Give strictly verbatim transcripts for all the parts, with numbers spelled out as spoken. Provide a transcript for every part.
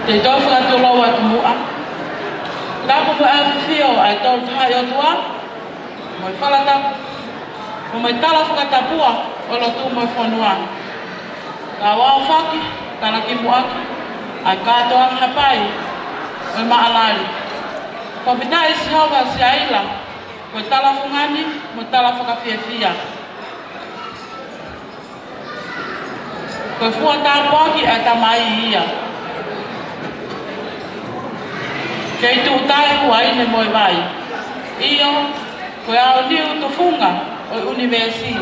Te u toe fakatulou atu muʻa. Tapu mo e ʻafio ʻa e Tolu Tahaʻi ʻOtua, mo e falatapu, mo e tala fakatapua ʻo e lotu mo e fonua. Kau aofaki, talakimuʻaki ʻa e kātoanga hapai ʻo e maʻalali. Fakafetaʻi Sihova Siaila, ko e tala fungani mo e tala fakafiefia. Ko e fua tāpuaki ʻa e Tamai ia. Kei tuʻu tai uaine mo e vai. ʻIo, ko e aoniu tufunga ʻo e ʻunivēsi.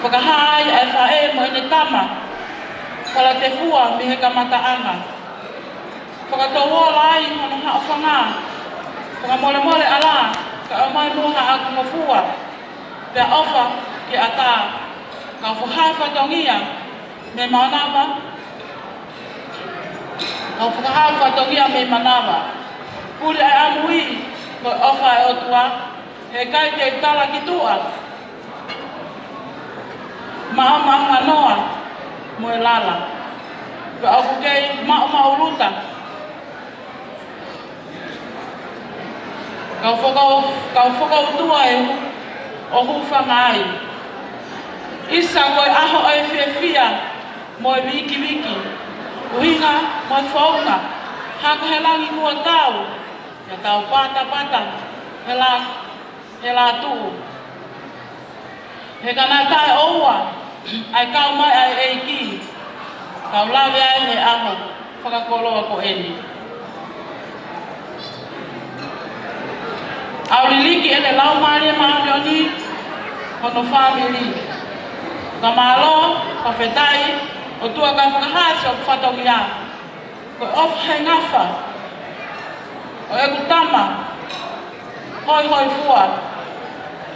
Fakahā ai ʻa e faʻē mo ʻene tama. Falatefua mei he kamataʻanga. Fakatouola ai hono haʻofanga. Fakamolemole ʻalā, kae ʻomai muʻa haʻaku ngofua. Pea ʻofa ke ʻatā. Kau fakahā fatongia mei manava. Kau fakahā fatongia mei manava. Puli ʻa e ʻamui, ko e ʻofa ʻa e ʻOtua. He ʻikai te u tala ki tuʻa. Maʻamaʻa nganoa mo e lala. Pea ʻoku kei maʻumaʻuluta. Kau faka-, kau fakautua e hu-, ʻo hūfanga ai. ʻIsa ko e ʻaho ʻo e fiefia mo e vikiviki. ʻUhinga mo e founga. Hako he langi kuo tau. Ia tau patapata he la-, he lātuʻu. He ka naʻe taʻeʻoua ʻa e kau mai ʻa e ʻEiki, kau lave ai he ʻaho fakakoloa ko eni. ʻAu liliki ʻene Laumālie Māʻoniʻoni hono fāmili. Ka mālō, fakafetaʻi, ʻOtua kae fakahā siʻoku fatongia. Ko e ʻofa he ngafa ʻo ʻeku tama hoihoifua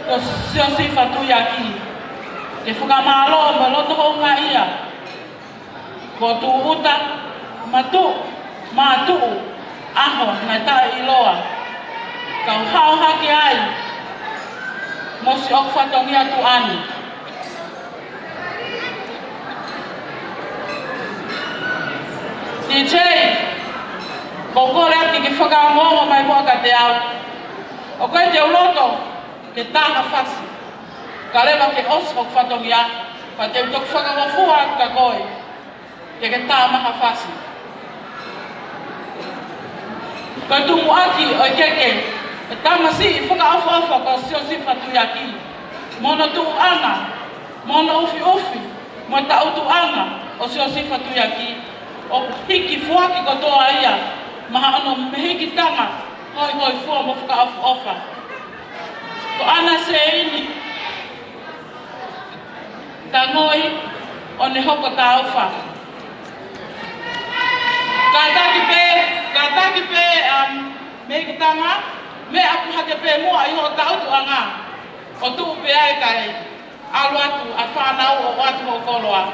ko Siosifa Tuiaki. Ke fakamālō mo e loto houngaʻia. Ko tūʻuta matu, mātuʻu, ʻaho naʻe taʻeʻiloa. Kau hao hake ai mo siʻoku fatongia tuʻa ni. D J, ko e kole atu ke fakaongoongo mai muʻa kiate au. ʻOku ʻikai te u loto ke tā ha fasi. Ka leva ke ʻosi hoku fatongia, pea te u toki fakangofua atu kia koe ke ke tā mai ha fasi. Ko e tumuʻaki ʻo e keke, e tamasiʻi fakaʻofoʻofa ko Siosifa Tuiaki. Mo hono tuʻuʻanga, mo hono ʻufiʻufi, mo e taʻutuʻanga ʻo Siosifa Tuiaki. ʻOku hiki foaki kotoa ia maʻa hono mehikitanga hoihoifua mo fakaʻofoʻofa. Ko ʻAna Seini Tangoi ʻo ne hoko taufa. Kātaki pē, kātaki pē, um, mehikitanga, meʻa ʻoku hake pē muʻa ʻi hoʻo taʻutuʻanga. ʻO tuʻu pē ai kae ʻalu atu ʻa e fānau ʻo ʻoatu hoʻo koloa.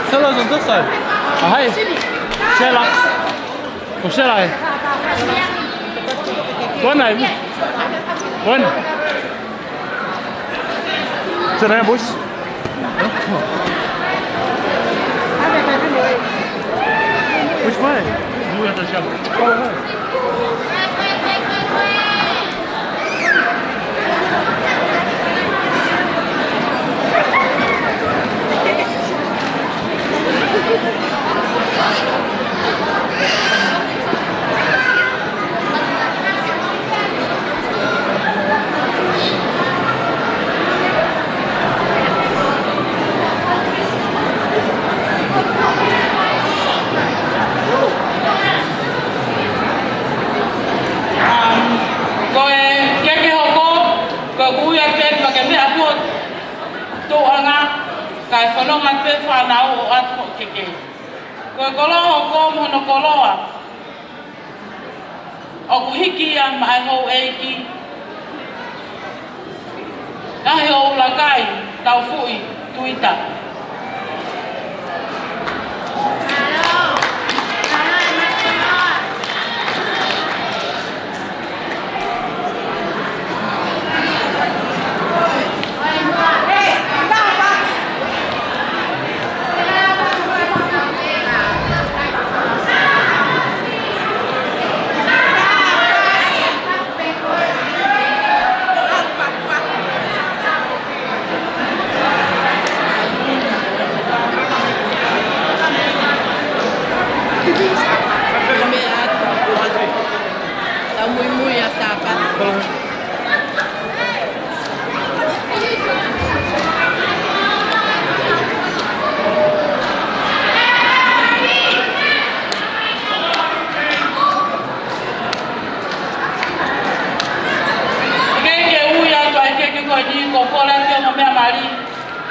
Sela on this side. Ah, hi. Sela. Ko Sela ē. Kuo nau ō? Kuo nau ō? Sit down, boys. Which way? You have to jump. Oh, right. Um, ko e keke hoko, ko e kuia keke ma ke meʻa pē hoʻo tuʻuʻanga, kae fononga pē fānau ʻo ʻoatu hoʻo keke. Ko e koloa hoko mo hono koloa. ʻOku hiki ia maʻa e houʻeiki. Ngaahi ʻoulakai, taufuʻi, tuita. Meʻa atu, atu. Tau muimui ʻa Sāpate. Ke ke ui atu ʻa e ʻekiʻeki ko eni, ko e kole atu ke mo meʻa mali,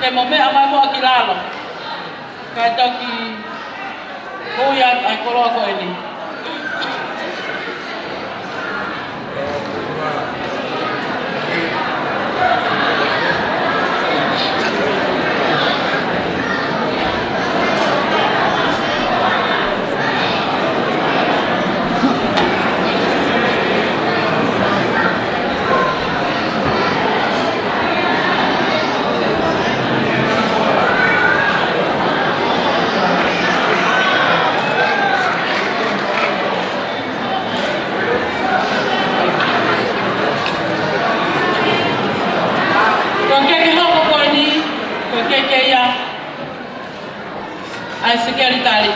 ke mo meʻa mai muʻa ki lalo. Kae toki ui atu ʻa e koloa ko eni. Ko e ʻekiʻeki hoko ko eni, ko e ʻekiʻeki ia ʻa e sekelitali.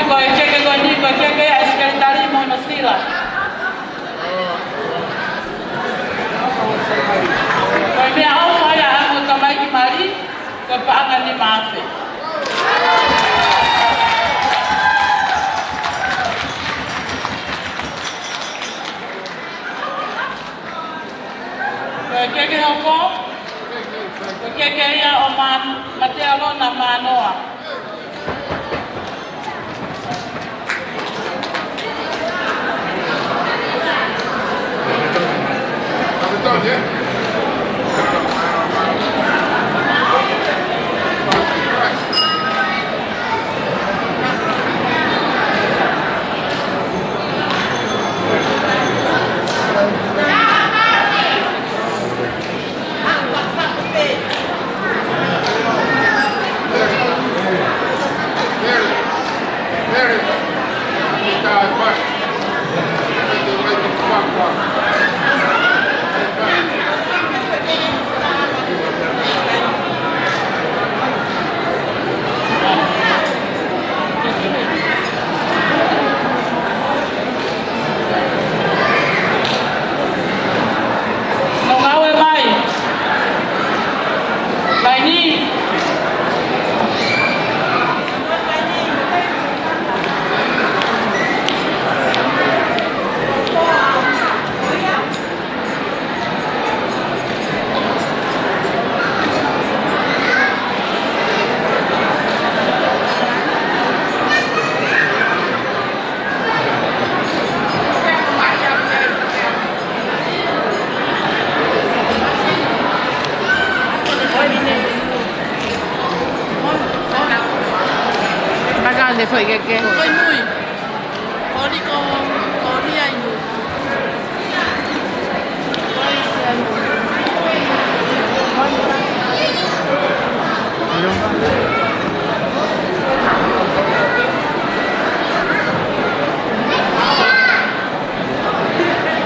Ko e ʻekiʻeki ko eni, ko e ʻekiʻeki ia ʻa e sekelitali mo hono sila. Ko e meʻaʻofa ia ʻa e ongo tamaiki mali, ko e paʻanga nima afe. Ko e ʻekiʻeki hoko, ko e ʻekiʻeki ia ʻo Man-, Matealona Manoa. Nau ngāue mai. Mai ni. Makande foʻi keke. Ko e nui. Ko e nui ko, ko e nui ai nui.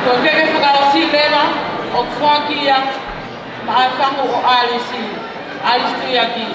Ko e keke fakaʻosi leva ʻoku foaki ia maʻa e fangu ʻo ʻAlisi, ʻAlisi Tuiaki.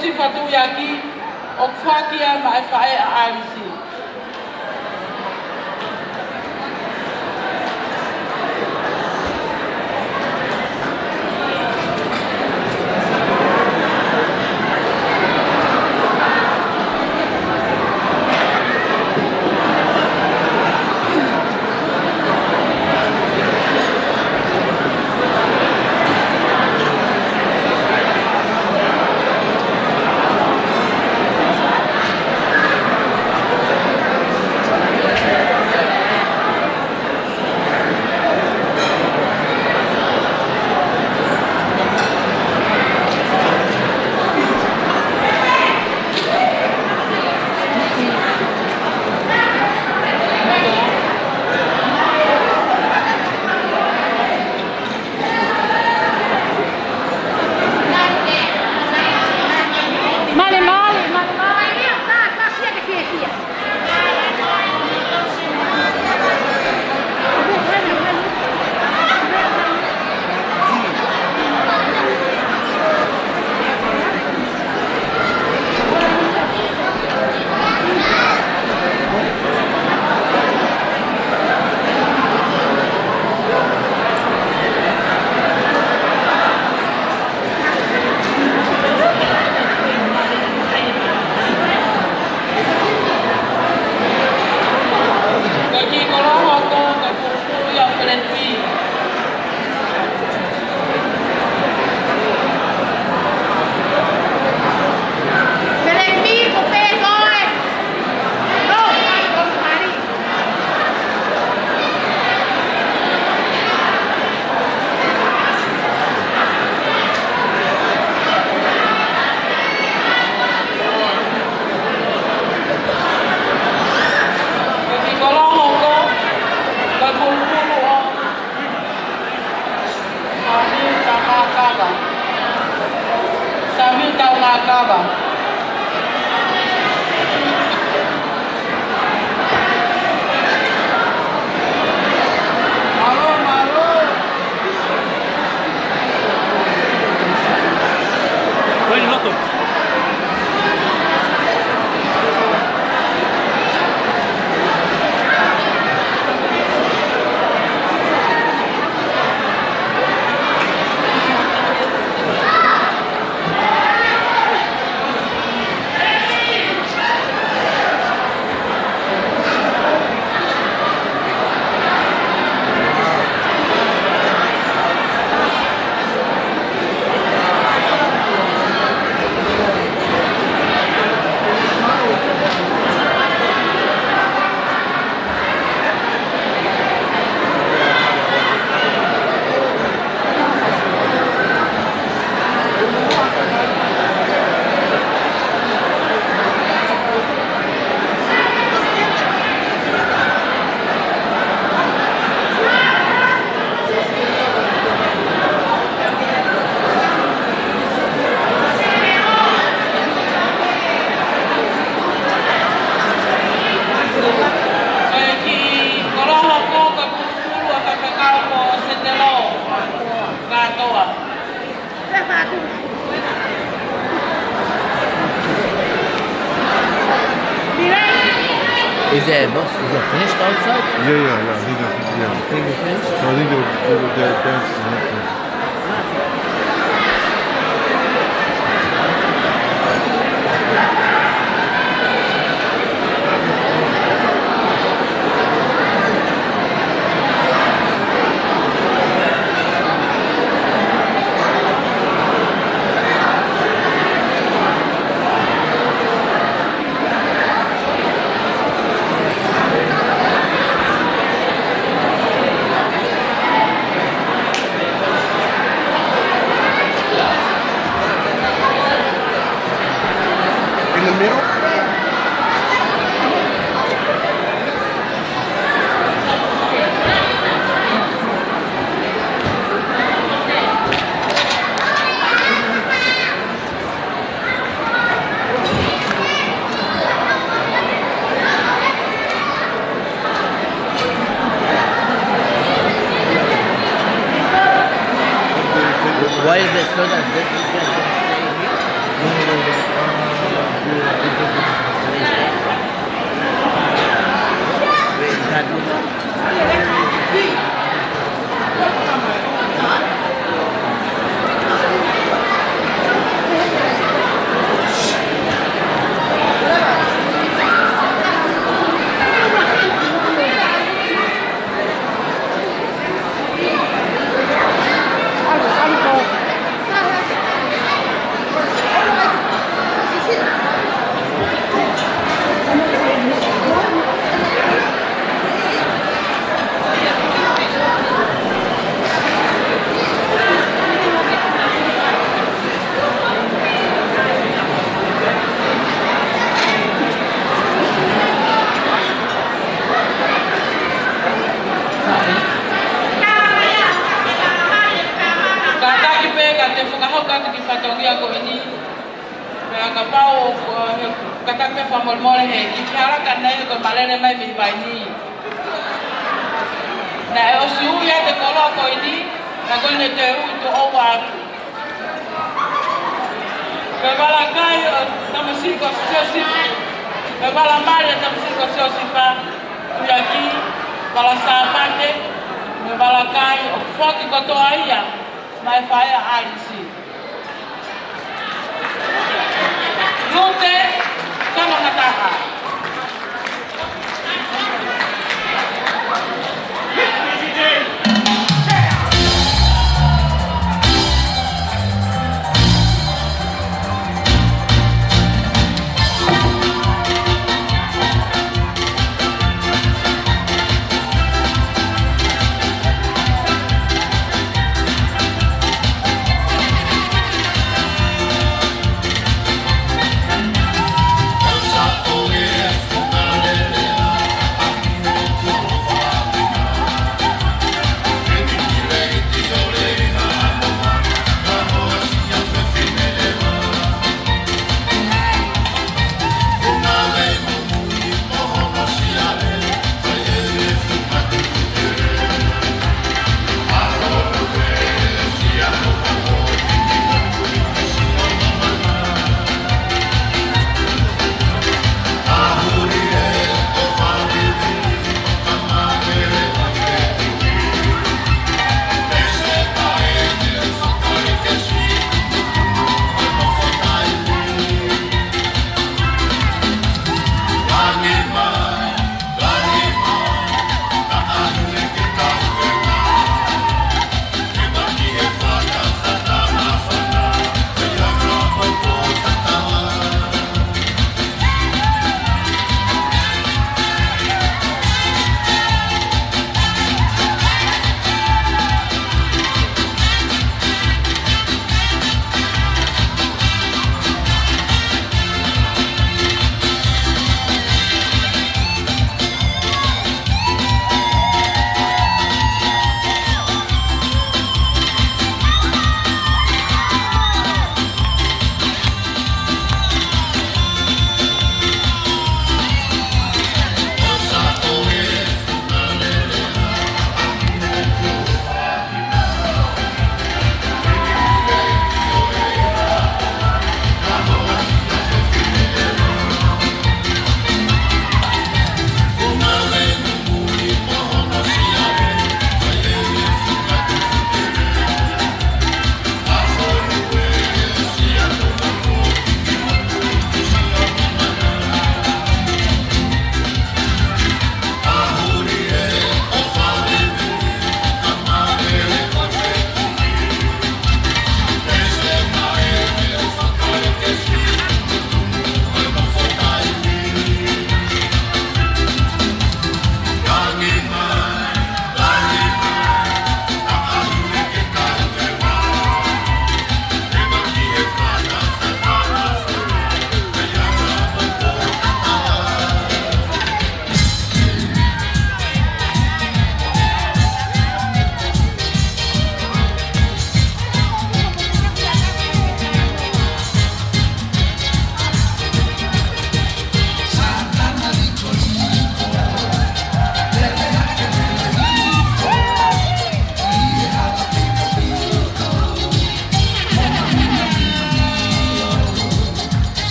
Sifa Tuiaki, ʻoku foaki ia maʻa e faʻē ʻa ʻAisi. Male, male, male, male. Samita Ngakava. Samita Ngakava. Mālō, mālō. Wait, look. Ko e kiʻi koloa hoko ko e pulupulu ʻa e faifekau ko Setelo Ngatoa. Is there a bus? Is it finished outside? Yeah, yeah, yeah. I think it, yeah. Think it finished? I think it, it, they're dancing. In the middle? Why is it so that this, this guy can stay here? Kapau, ʻe, kātaki fakamolemole he ʻi he hala ka naʻe ko e malele mai mei Vainī. Naʻe ʻosi ui ʻa e koloa ko eni, naʻe ko eni te u to o wa. Ko e vala kai ʻo e tamasiʻi ko Siosifa. Ko e vala mali ʻo e tamasiʻi ko Siosifa. Tuiaki, vala Sāpate, ko e vala kai ʻoku foaki kotoa ia maʻa e faʻē ʻa ʻAlisi. Lute, Kanongataha.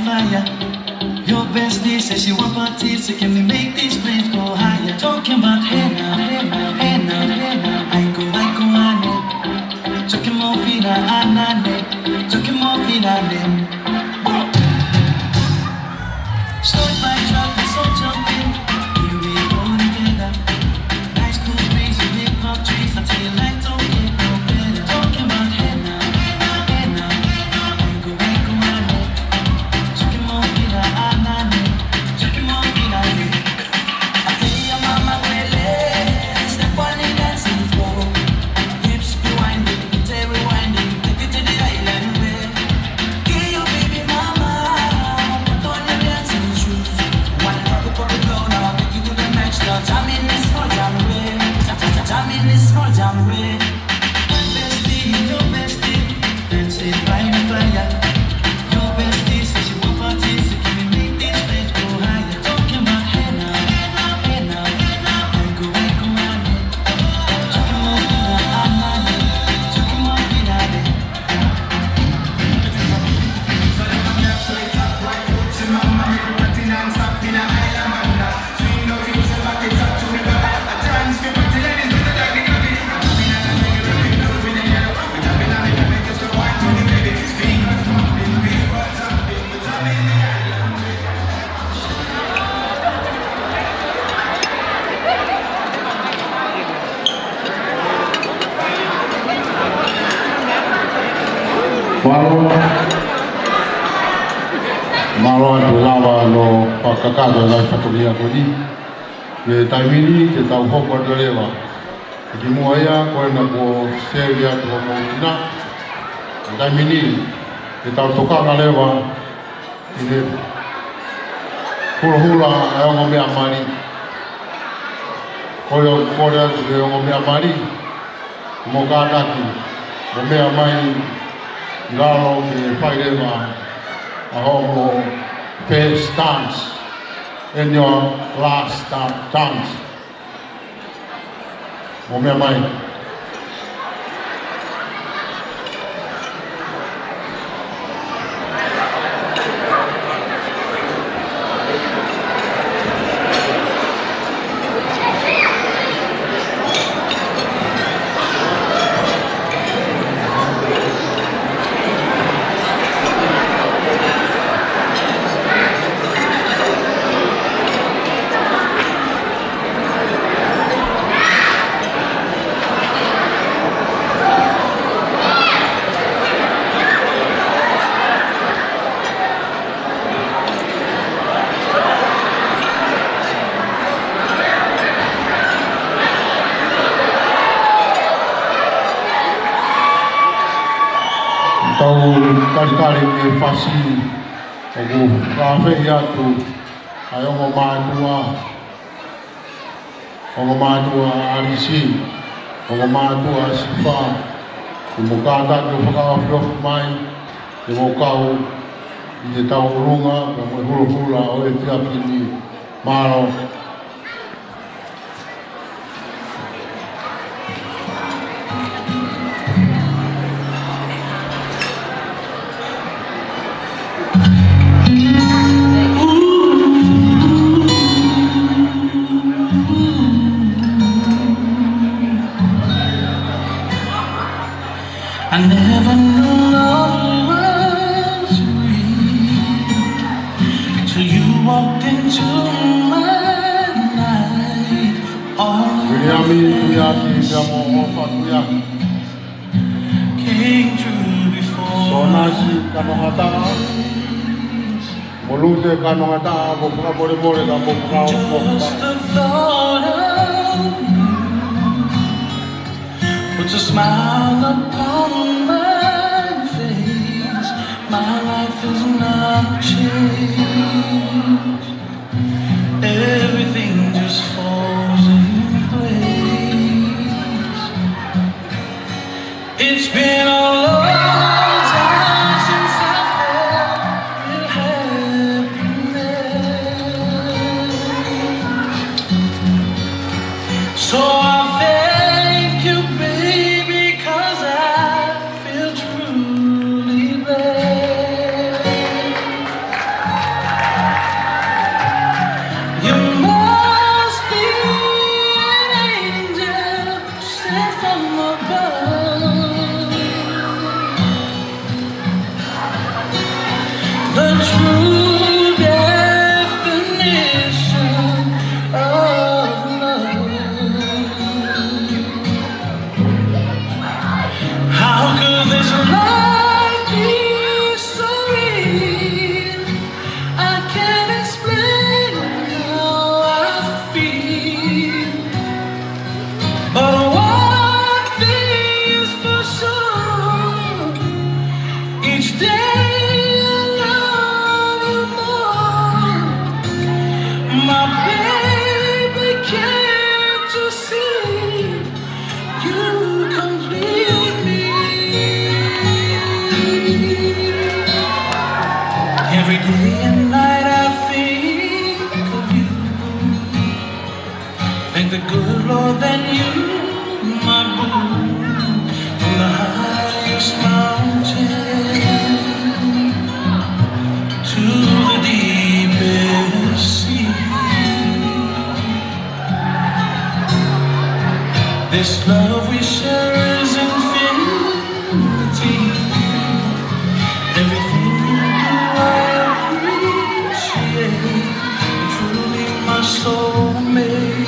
Maya, your bestie says she want parties, so can we make these flames go higher? Talking about hey now, hey now, hey now, hey now. Aiko, aiko, ane. Talking more fina, anane. Talking more fina, ane. Start my truck, let's all jump in. Here we go together. Nice cool breeze and big palm trees. I tell you, life don't get no better. Talking about hey now, hey now, hey now, hey now. Aiko, aiko, ane. Talking more fina, anane. Talking more fina, ane. I tell you, mama, really, step on the dancing floor. Hips be winding, detail rewinding, take it to the island way. Give your baby mama, put on your dancing shoes. One drop it, pop it low, now I'll take you to the next level. Jam in this small jam way. Jam, jam, jam in this small jam way. My bestie, your bestie, dancing by the fire. Your bestie says she want parties, so can we make these flames go higher? Talking about hey now, hey now, hey now, hey now. Aiko, aiko, ane. Mālō. Mālō atu lava hono fakakakato e ngaahi fatongia ko eni. Mei he taimi ni, ke tau hoko atu leva. Ki muʻa ia, ko ena kuo seli atu hoʻomou tina. Mei he taimi ni, ke tau tokanga leva ʻi he hulahula ʻa e ongo meʻa mali. Ko ia ʻoku kole atu ki he ongo meʻa mali, mou kātaki ʻo meʻa mai ʻi lalo ke fai leva ʻa hoʻomou first dance and your last dance. Mou meʻa mai. Tau talitali ki he fasi ʻoku fakaafeʻi atu ʻa e ongo mātuʻa, ongo mātuʻa ʻa ʻAlisi, ongo mātuʻa ʻa Sifa, ke mou kātaki ʻo fakaofiofi mai, ke mou kau ʻi he tauʻolunga, pea mo e hulahula ʻo e efiafi ni. Mālō. I never knew love was real till you walked into my life. All of my Viliami Tuiaki, friends Viliami Tuiaki. Came through before Sonasi my Kanongata. Eyes. Mo Lute Kanongata, mo fakamolemole ka mo fakaʻofoʻofa. Just the thought of you puts a smile upon my face. My life is now changed. Everything just falls in place. It's been a long time since I felt real happiness. So I thank you, baby, 'cause I feel truly blessed. The true definition of love. How could this love be so real? I can't explain how I feel. But one thing is for sure, each day I love you more. My baby, can't you see you complete me? Every day and night I think of you. Thank the good Lord that you, my boo, from the highest mountain to the deepest sea. This love we share is infinity. Everything you do I appreciate. You're truly my soulmate.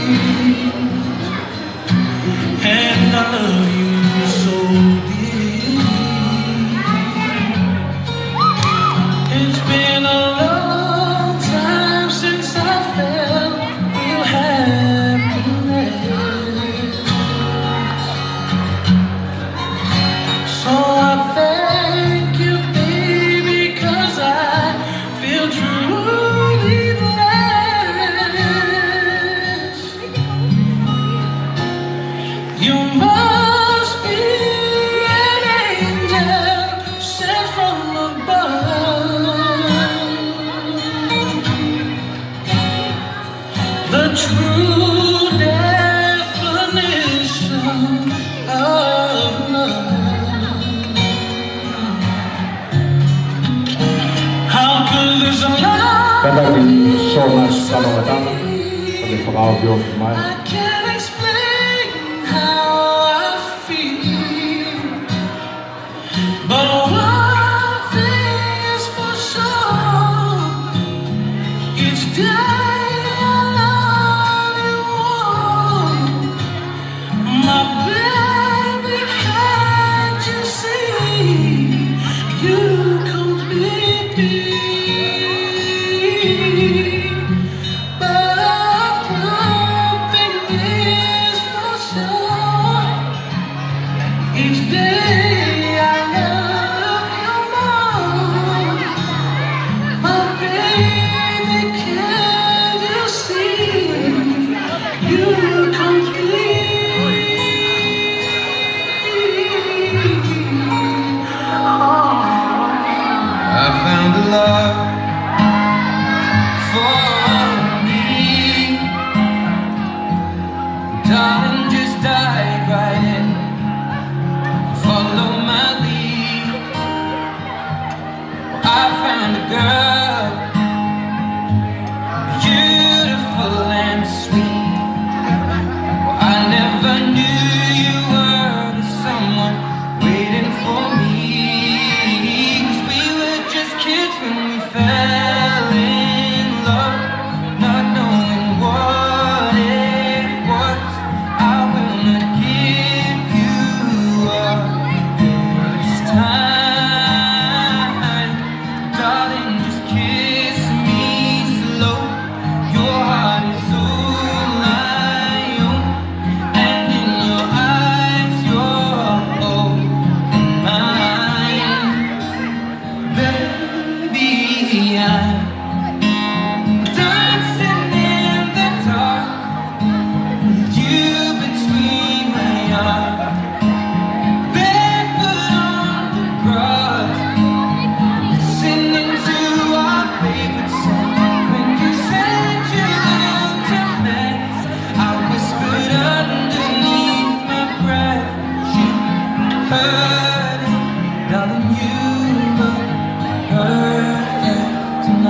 And I love you so dearly. It's been a long time since I felt real happiness. So I thank you, baby, 'cause I feel truly blessed. You must be an angel sent from above. The true definition of love. How could this love Kātaki Sōmasi Kalogatama, ko e fakaofi mai. I can't explain how I feel, but one thing is for sure. Each day I love you more. My baby, can't you see you complete me? But one thing is for sure. Each day I love you more. My baby, can't you see you complete me? I found a love for me. Darling, just dive right in. Follow my lead. I found a girl, beautiful and sweet. I never knew you were the someone waiting for me. 'Cause we were just kids when we fell in love, not knowing what it was. I will not give you up this time. Darling, just kiss me slow. Your heart is all I own, and in your eyes, you're all mine. Baby, I'm dancing in the dark with you between my arms. Barefoot on the grass, listening to our favorite song. When you said you loved to dance, I whispered underneath my breath, "She's hurting, darling, you look perfect tonight."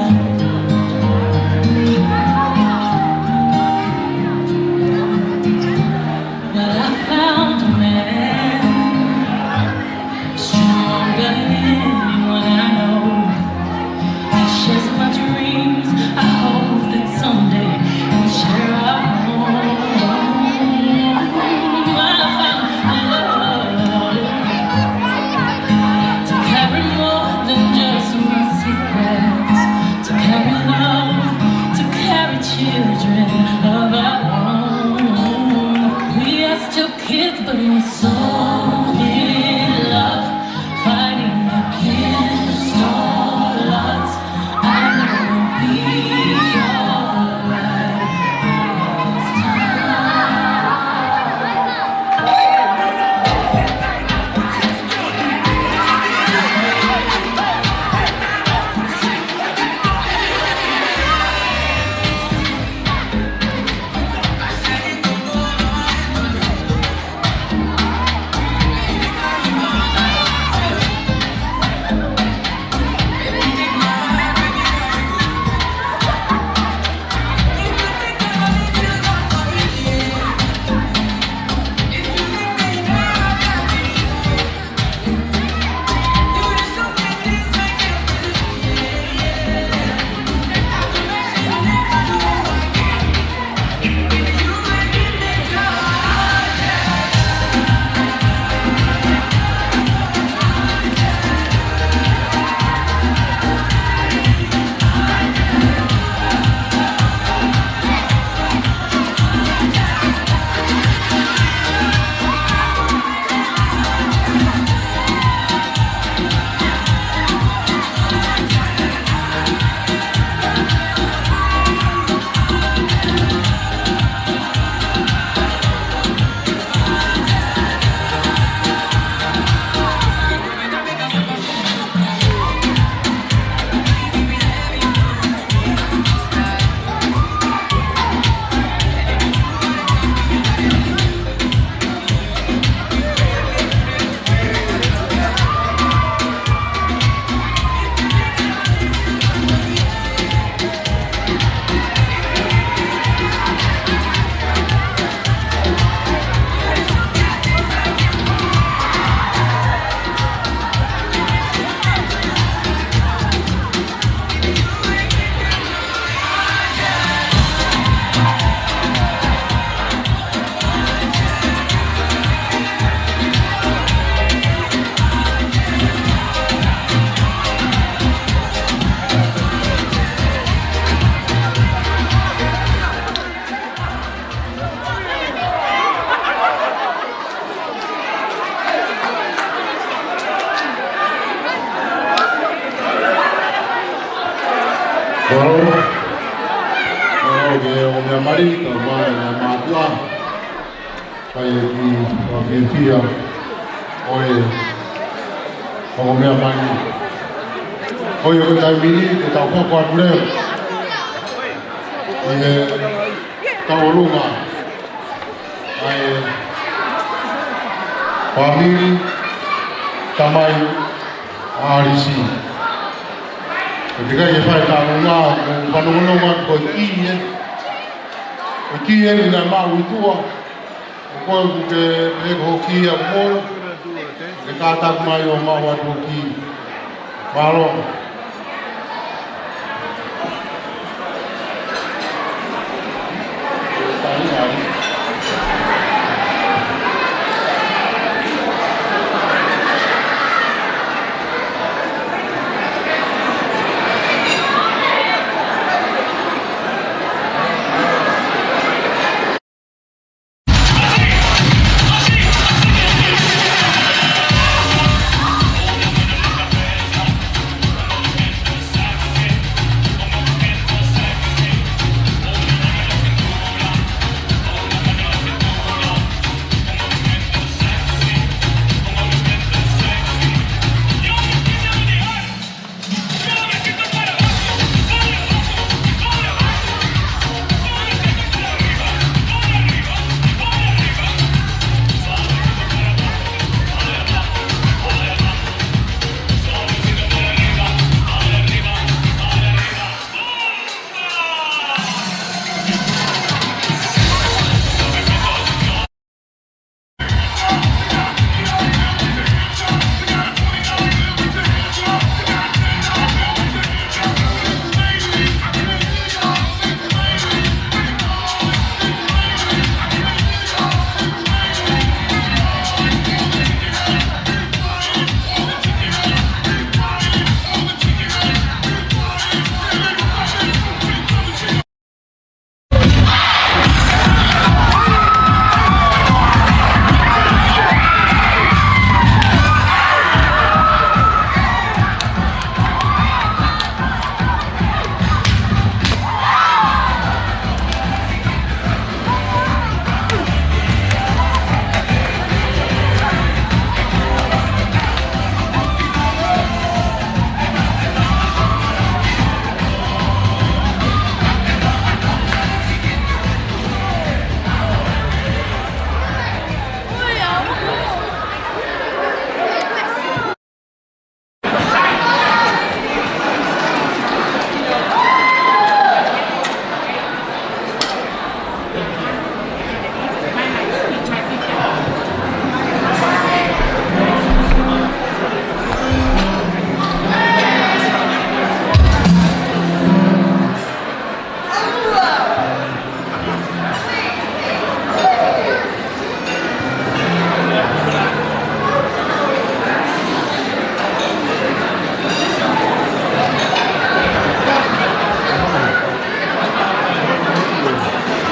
Mālō. Mālō ki he ongomeʻa mali, kae ʻumaʻā e ngaahi mātuʻa. Kae ʻoua ke fiefia ʻa e ongomeʻa mali. Ko ia ko e taimi ni ke tau hoko atu leva ʻi he tauʻolunga ʻa e fāmili tamai ʻa ʻAlisi. Ko e ʻikai ke fai tauʻolunga, ko e fanongonongo ko e kī ē. Ko e kī ē ʻi he ngaahi maʻu ʻi tuʻa. Ko koe ʻoku ke pehē ko e kī ʻa e moʻui, ke kātaki mai ʻo maʻu atu e kī. Mālō.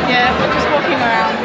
Yeah, we're just walking around.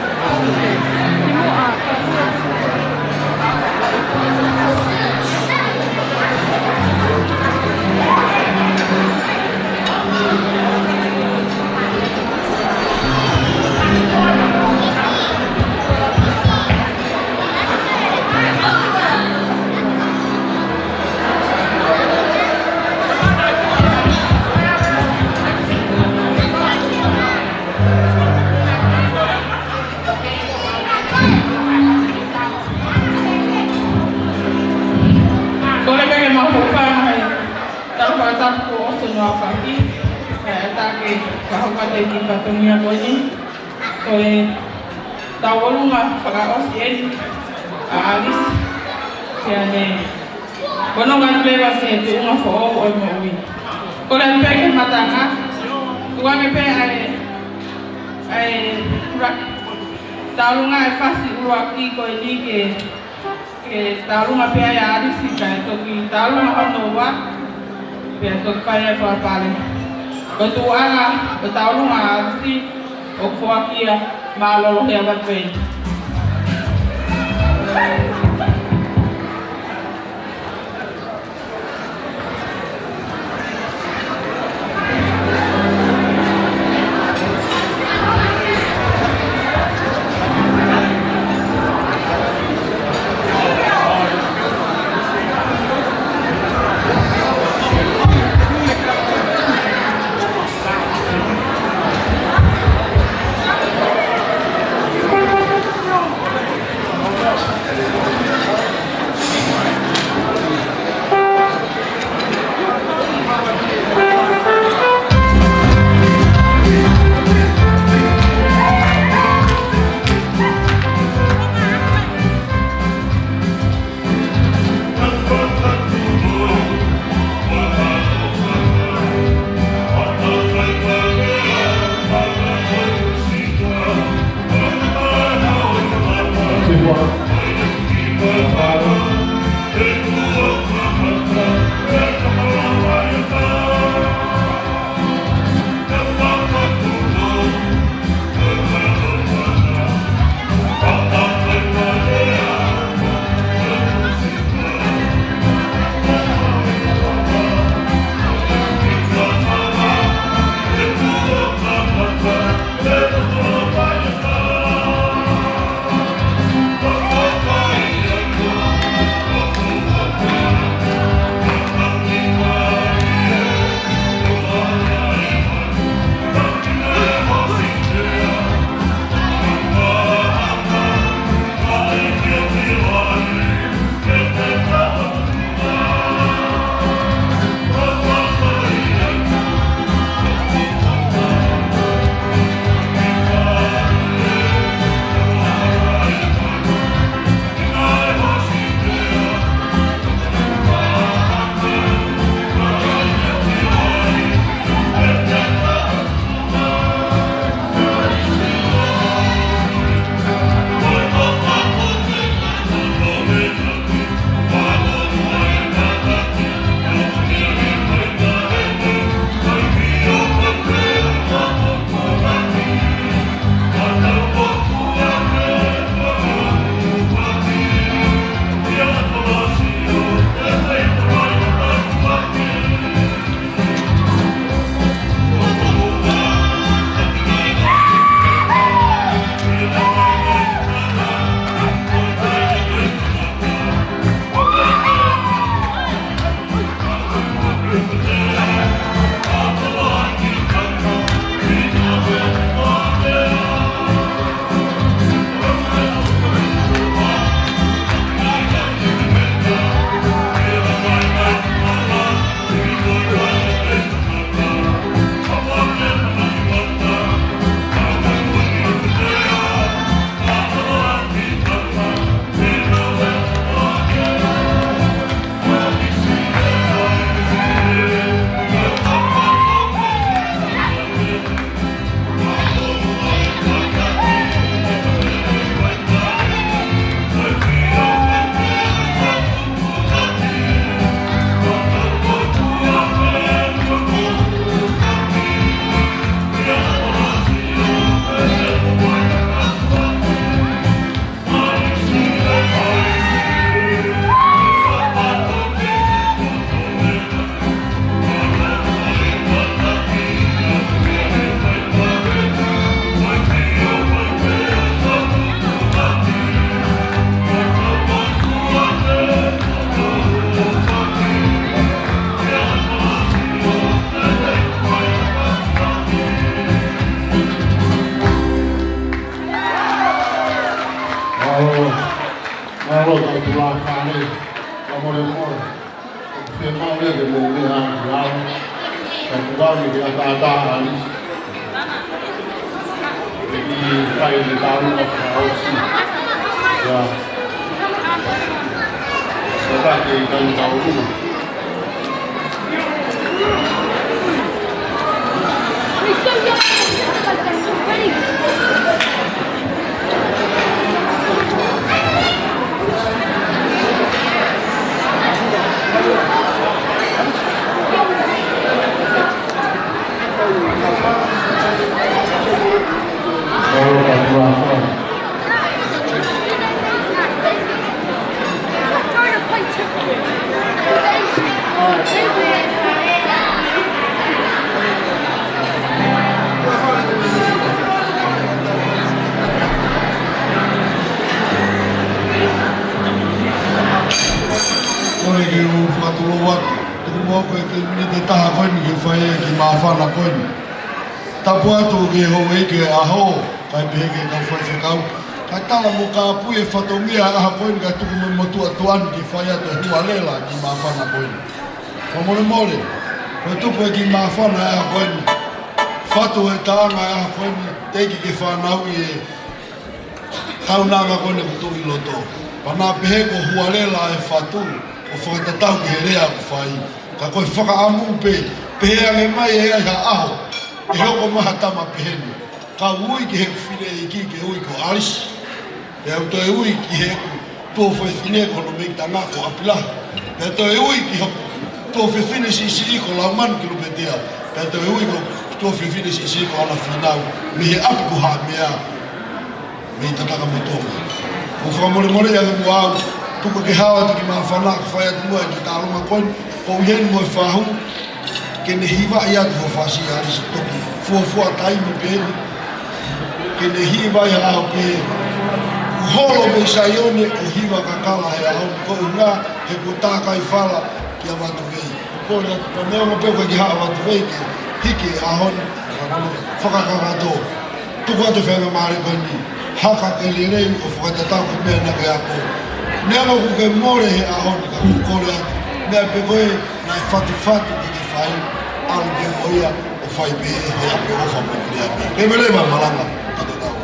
Kole pē ke mau hūfanga he tau fakatapu kuo ʻosi hono aofaki, ʻe, ʻatā ke fakahoko atu e kiʻi fatongia ko eni. Ko e tauʻolunga fakaʻosi eni ʻa ʻAlisi. Pea ne fononga atu leva ki he tuʻunga foʻou ʻo e moʻui. Kole pē ke matanga, tuku ange pē ʻa e, ʻa e ʻuluaki tauʻolunga, e fasi ʻuluaki ko eni ke, ke tauʻolunga pē ai ʻa ʻAlisi kae toki tauʻolunga hono ua, pea toki fai ai e fakapale. Ko e tuʻunga ʻo e tauʻolunga ʻa ʻAlisi ʻoku foaki ia, mālōlō he ʻaho ni. Ke mou meʻa ʻi lalo, ka kuo ʻi ai e ʻataʻatā ʻa Alisi. ʻE kiʻi fai e tau ka fakaʻosi. ʻIo. Ka ke kai tau luma. Kole ke u fakatulou atu. Tuku muʻa ko e kiʻi miniti ʻe taha ko eni ke fai e kiʻi māfana ko eni. Tapu atu ki he houʻeiki ʻo e ʻaho, kae pehē ki he kau faifekau. Kae tala mo kāpui e fatongia ʻo e ʻaho ko eni kae tuku mo e motuʻa tuʻa ni ke fai atu e hualela ki he māfana ko eni. Fakamolemole, ko e tupu e kiʻi māfana ʻo e ʻaho ko eni. Fatu e taʻanga ʻo e ʻaho ko eni, teʻeki ke fanauʻi e kaunanga ko eni kuo tuʻu ʻi loto. Pea naʻa pehē ko e hualela e fatu, ʻo fakatatau ki he lea ʻoku fai. Ka ko e fakaʻamu pē, pehē ange mai ʻe ʻi ai ha ʻaho ʻe hoko mai ha tama pehē ni. Ka ui ki heʻeku fineʻeiki ke ui ko Alisi. Pea u toe ui ki heʻeku tuofefine ko Nomeki Tanga ko ʻApilahi. Pea toe ui ki hoku tuofefine siʻisiʻi ko Laumanu ki Lupetea. Pea toe ui ki hoku tuofefine siʻisiʻi ko ʻAna Finau. Mei he ʻapi ko Haʻamea. Mei Tatakamotonga. Mou fakamolemole ange muʻa au, tuku ke hao atu e kiʻi māfana, ke fai atu muʻa e kiʻi tālunga ko eni, ko u ʻi heni mo e fahu, ke ne hivaʻi atu hoʻo fasi ʻa Alisi toki fuofua taimi pē eni, ke ne hivaʻi ha ʻaho pē, kuo holo mei Saione ʻo hiva kakala he ʻaho ni ko e ʻuhinga he kuo tākai fala ki ʻAvatuvei. Ko e kole atu, ka neongo pē ko e kiʻi haʻu ʻAvatuvei ke hiki e ʻaho ni, fakakakato. Tuku atu e faingamālie ko eni, haka ke lelei ʻo fakatatau ki he meʻa naʻa ke ako. Neongo kuo ke mole he ʻaho ni ka ʻoku ou kole atu, meʻa pē ko ē naʻe fatufatu ke ke fai, ʻalu pē mo ia ʻo fai pē he ʻapi ʻofa mo e lea pē. Ke mele ma malanga, ka te tau.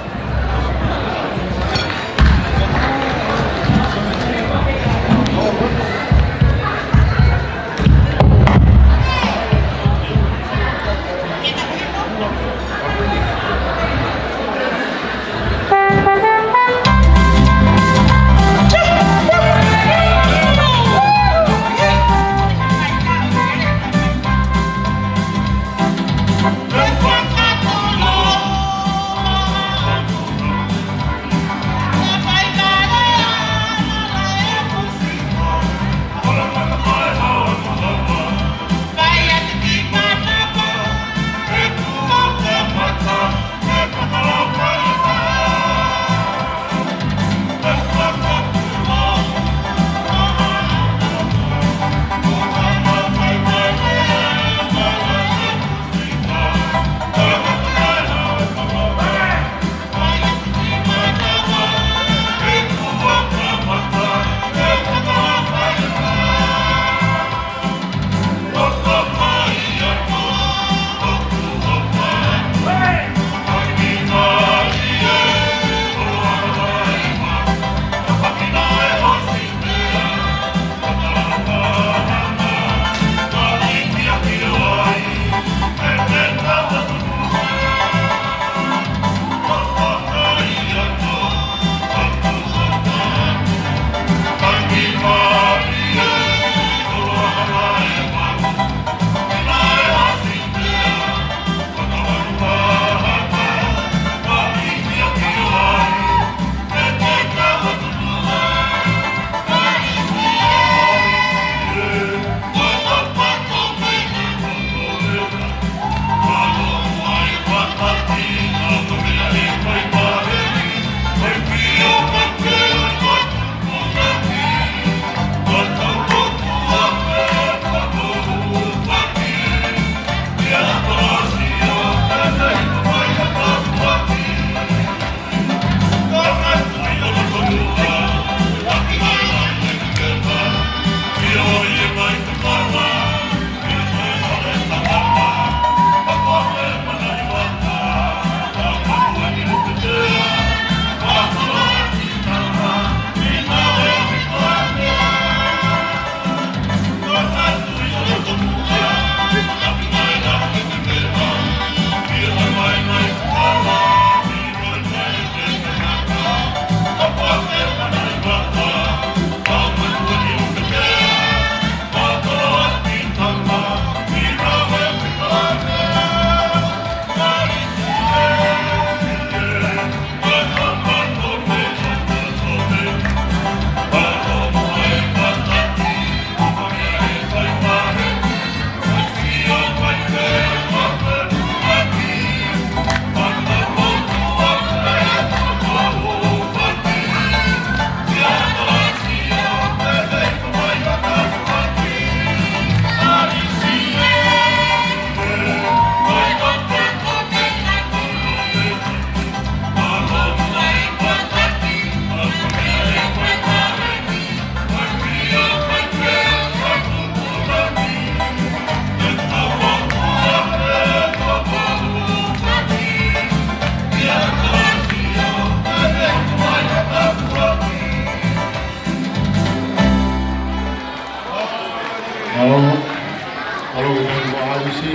Alisi,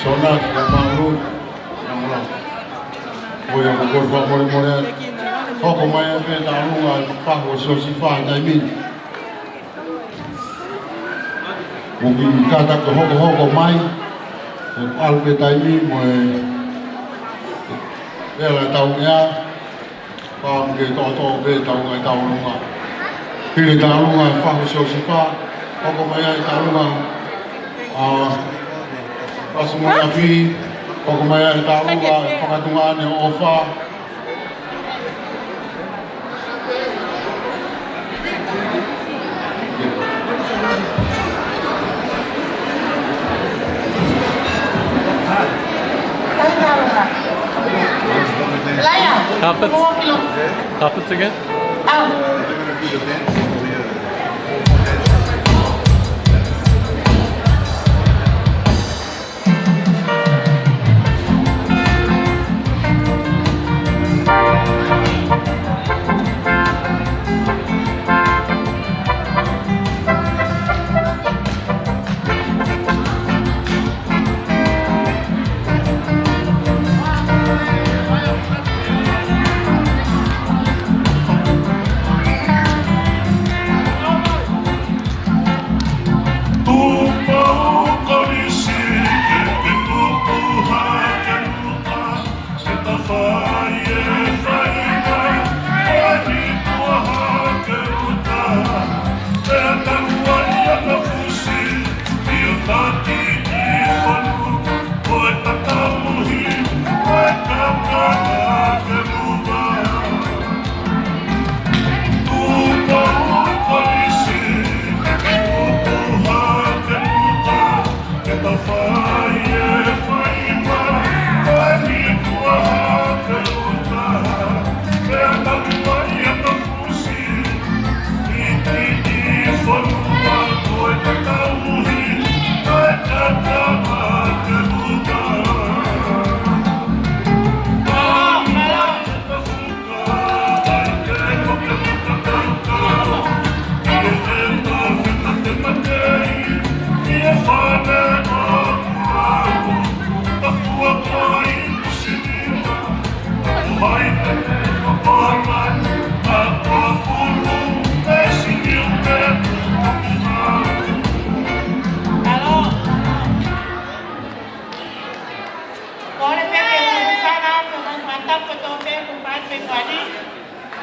Sonasi, Malu, Nangolo. Ko ia ko e fakamolemole, hoko mai pē ʻetau ʻalunga ʻi he fahu ʻo Siosifa he taimi ni. Mo e kiʻi kātaki hokohoko mai, ʻe ʻalu pē taimi mo e vela ʻetau meʻa, pea mo e toʻotoʻo pē ʻetau ʻalunga, ʻetau ʻalunga. Hili ʻetau ʻalunga ʻi he fahu ʻo Siosifa, hoko mai ai ʻetau ʻalunga ʻa Pasimoʻi ʻApi, hoko mai ai ʻetau ʻalunga ʻa e Fakatuʻunga ʻAne ʻo ʻOfa. Carpets. Carpets again? Tupou Kolisi, ke ke tupu hake Luka, ke ta fai e faiva, ʻo ni kua hake Luka, ke ta ua ia na fusi, ʻio taki ʻi fonu, ko e tatauhi, ko e kakala ke Luka. Kole pē ke u fana atu mai matapu to pe ku pai pe kuani.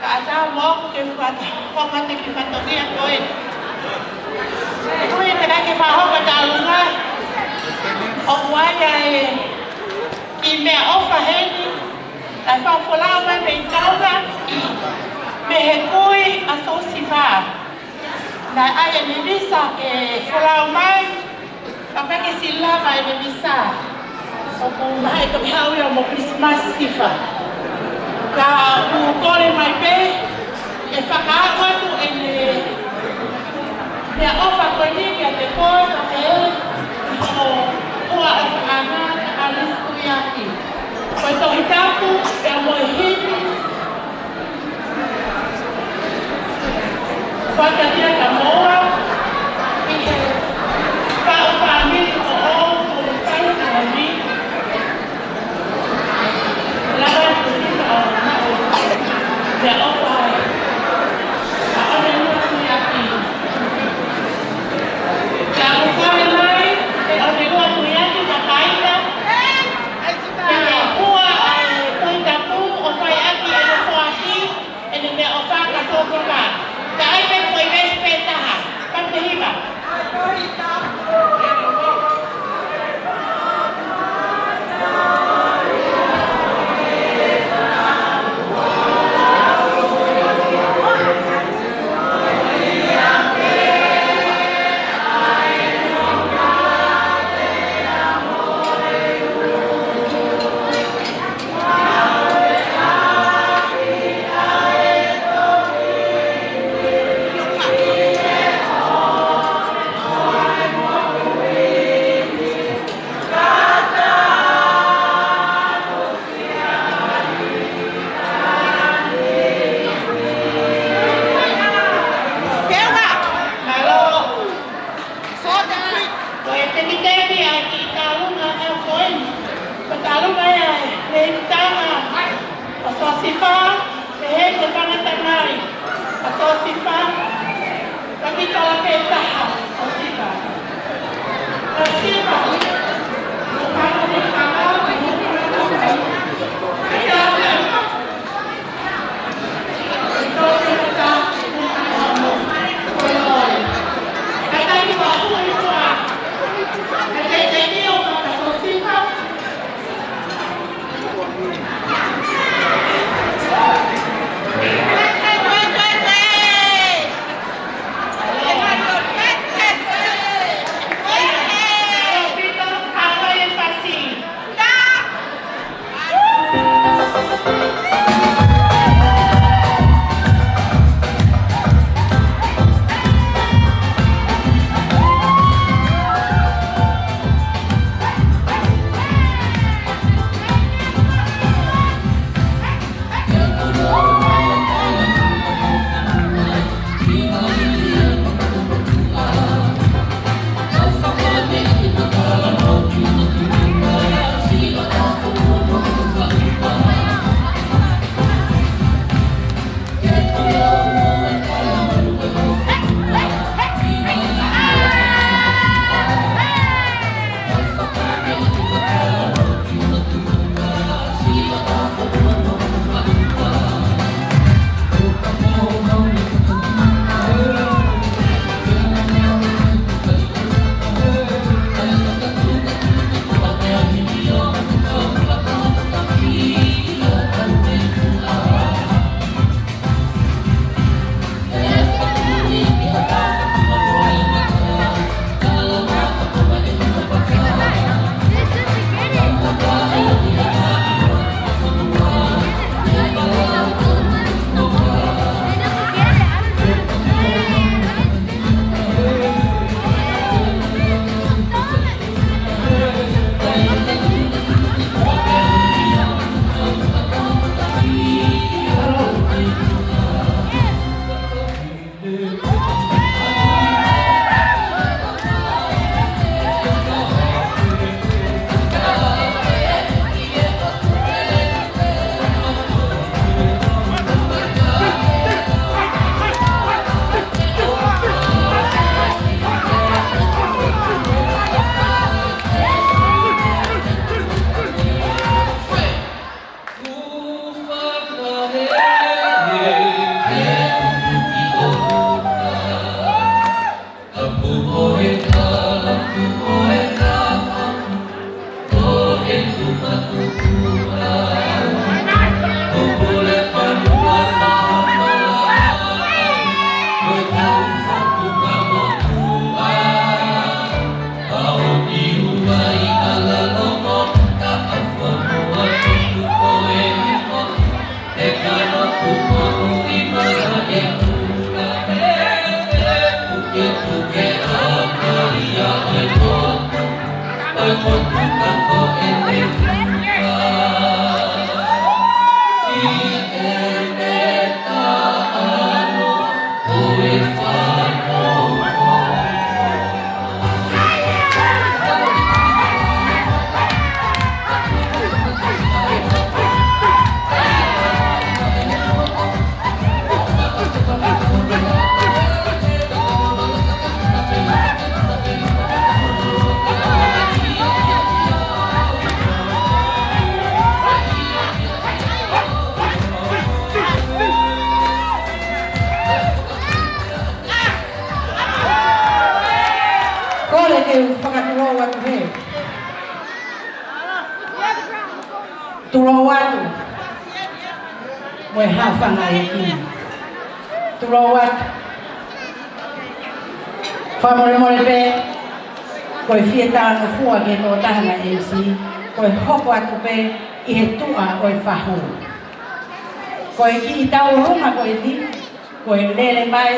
Ka ata mo ku ke fata, ko mate ki fatongia ko ē. Kui te kai ke fakahoko ʻetau ʻalunga. ʻOku ʻi ai e kiʻi meʻaʻofa heni. Kae fakafolau mai mei Tonga. Mei he kui ʻa Siosifa. Naʻe ʻai ʻene visa ke folau mai. Kapau ʻe siʻi lava ʻene visa, ʻoku mahalo ʻe toki haʻu ia mo Christmas Sifa. Ka ʻoku kole mai pē, ʻe fakaaʻu atu ʻene meʻaʻofa ko eni kiate koe, ka ke ʻo ua ʻo fakaanga, ka ʻalis kuiaki. Ko e Tohi Tapu, pea mo e himi, Ki te ki a ki tālunga a koe. Ko tālunga ia e mei tama. Ko Sosifa, e he te fanga tanai. Ko Sosifa, ko ki tala pē taha, Sosifa. Sosifa. Kole ke u fakatulou atu he. Tulou atu. Mo e hafanga e ki. Tulou atu. Fakamolemole pē, ko e fie talangofua ki he tokotaha naʻe M C, ko e hoko atu pē ʻi he tuʻa ʻo e fahu. Ko e kiʻi tauʻolunga ko eni, ko e lele mai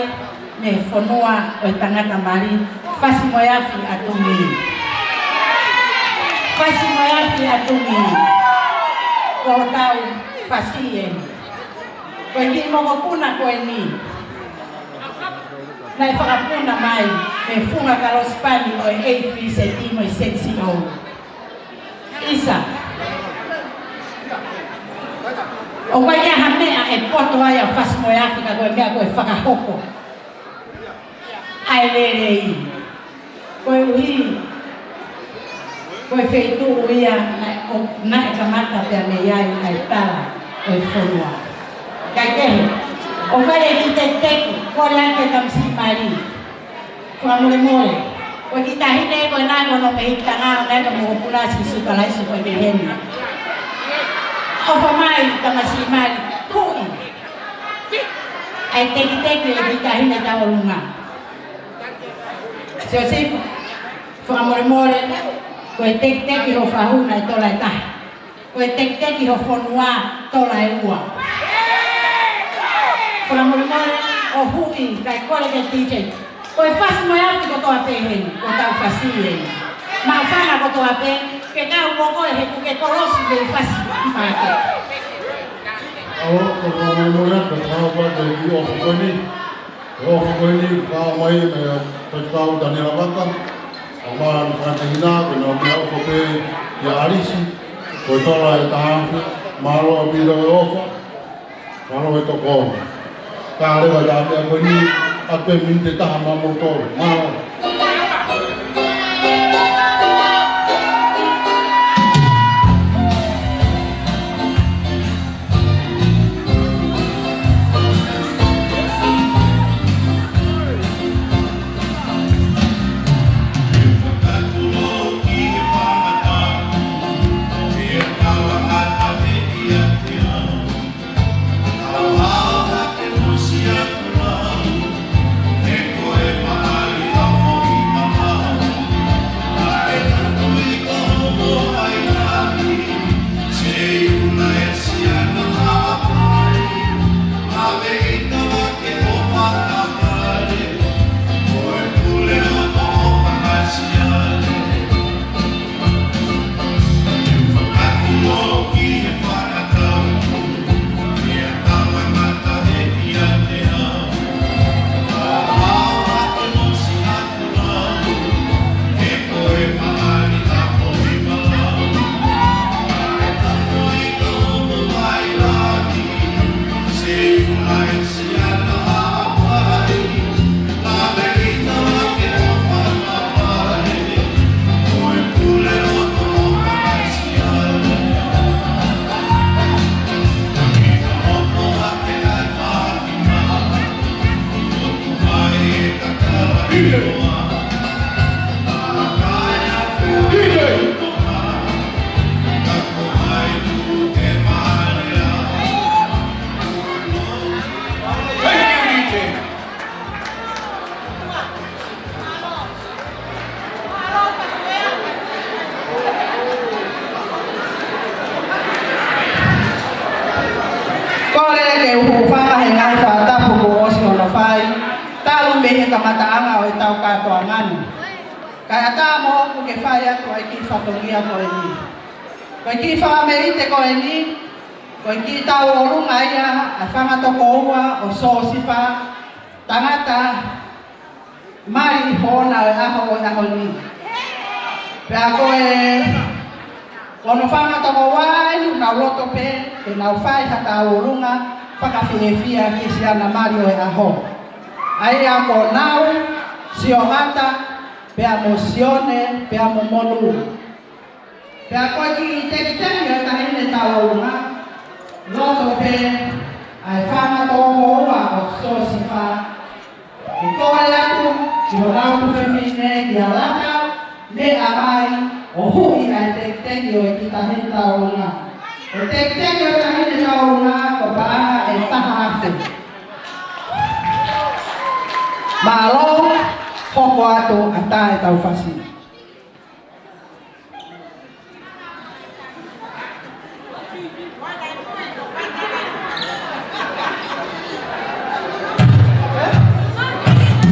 mei he fonua ʻo e tangata mali, Fasi mo e Afi ʻa Tumi. Fasi mo e Afi ʻa Tumi. Ko hotau fasi eni. Ko e kiʻi mokopuna ko eni. Naʻe fakapuna mai Mei he funga kalosipani ʻo e A B C D mo e Z C O. ʻIsa. ʻOku ʻikai ha meʻa ʻe poto ai ʻa Fasi mo e Afi ka ko e meʻa ko e fakahoko ʻa e lelei. Koeʻuhi ko e feituʻu ia naʻe, ʻo, naʻe kamata pea mei ai ʻa e tala ʻo e fonua. Kaikehe, ʻoku ʻi ai e kiʻi tekiteki, kole ake tamasiʻi mali. Fakamolemole. Ko e kiʻi taʻahine ko ena ko hono mehikitanga, ʻo ena ko e moʻokulasi sukalaisi ko e meheni. ʻOfa mai tamasiʻi mali, tuʻi ʻa e tekiteki ʻo e kiʻi taʻahine Tauolunga. Siosifa, fakamolemole, ko e tekiteki ho fahu naʻe tola ʻe taha. Ko e tekiteki ho fonua tola ʻe ua. Fakamolemole, ʻo huʻi, kae kole ke D J. Ko e Fasi mo e Afi kotoa pē heni, ko ʻetau fasi eni. Maʻu fanga kotoa pē, ke kau mo koe he kuo ke kolosi mei Fasi Māketi. ʻAo, fakamolemole, ko e fakamolemole, ko e kiʻi ʻofa ko eni. ʻOfa ko eni, ka ʻomai mei he Faifekau Taniela Vaka, ʻa e maʻu fakatehina, ko e nau meʻa ʻofa pē ʻia ʻAlisi, ko e tola ʻe taha afe, mālō ʻaupito e ʻofa, mālō e tokoni. Ka leva ʻa e meʻa ko eni, ʻa e miniti ʻe taha maʻamoutolu, mālō. Kole ke u hūfanga he ngaahi fakatapu kuo ʻosi hono fai, talu mei he kamataʻanga ʻo ʻetau kātoanga ni. Kae ʻatā moʻoku ke fai atu ʻa e kiʻi fatongia ko eni. Ko e kiʻi fakameʻite ko eni, ko e kiʻi Tauolunga ia ʻa e fanga tokoua ʻo Siosifa, tangata mali hono ʻaho ʻo e ʻaho ni. Pea ko e, ko hono fanga tokoua eni ʻoku nau loto pē ke nau fai ha Tauolunga fakafiefia ki siana mali ʻo e ʻaho. ʻA ia ko Nau, Siohata, pea mo Sione, pea mo Monu. Pea ko e kiʻi tekiteki ʻo e taʻahine Tauolunga, loto pē ʻa e fanga tokoua ʻo Siosifa ke kole atu ki honau tuofefine kia Lata, meʻa mai ʻo huʻi ʻa e tekiteki ʻo e kiʻi taʻahine Tauolunga. Ko e tekiteki ʻo e taʻahine Tauolunga ko e paʻanga ʻe taha afe. Mālō, hoko atu ʻa e taʻe tau fasi.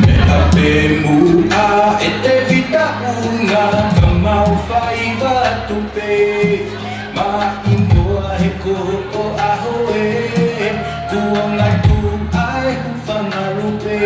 Meʻa pē muʻa ʻe Tevita Una ka mau fai vatu pē. Mai moa he ko ʻo ʻaho ē, kuo ngatu ai hūfanga lupe.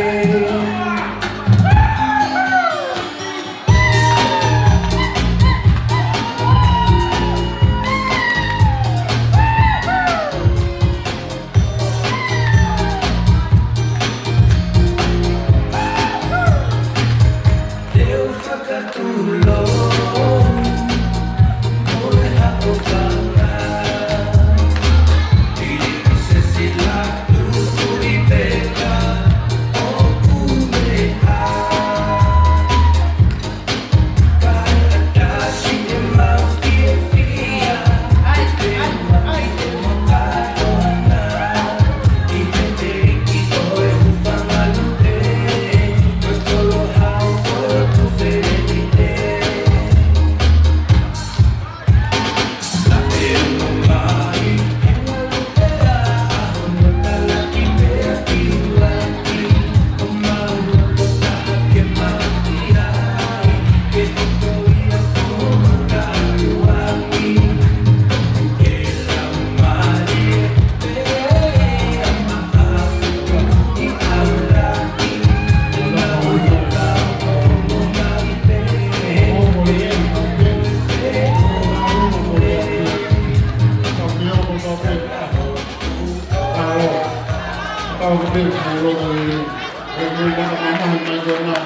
Kau pē, kau loto lelei. Ko e mui maka mamahi mai ko ena.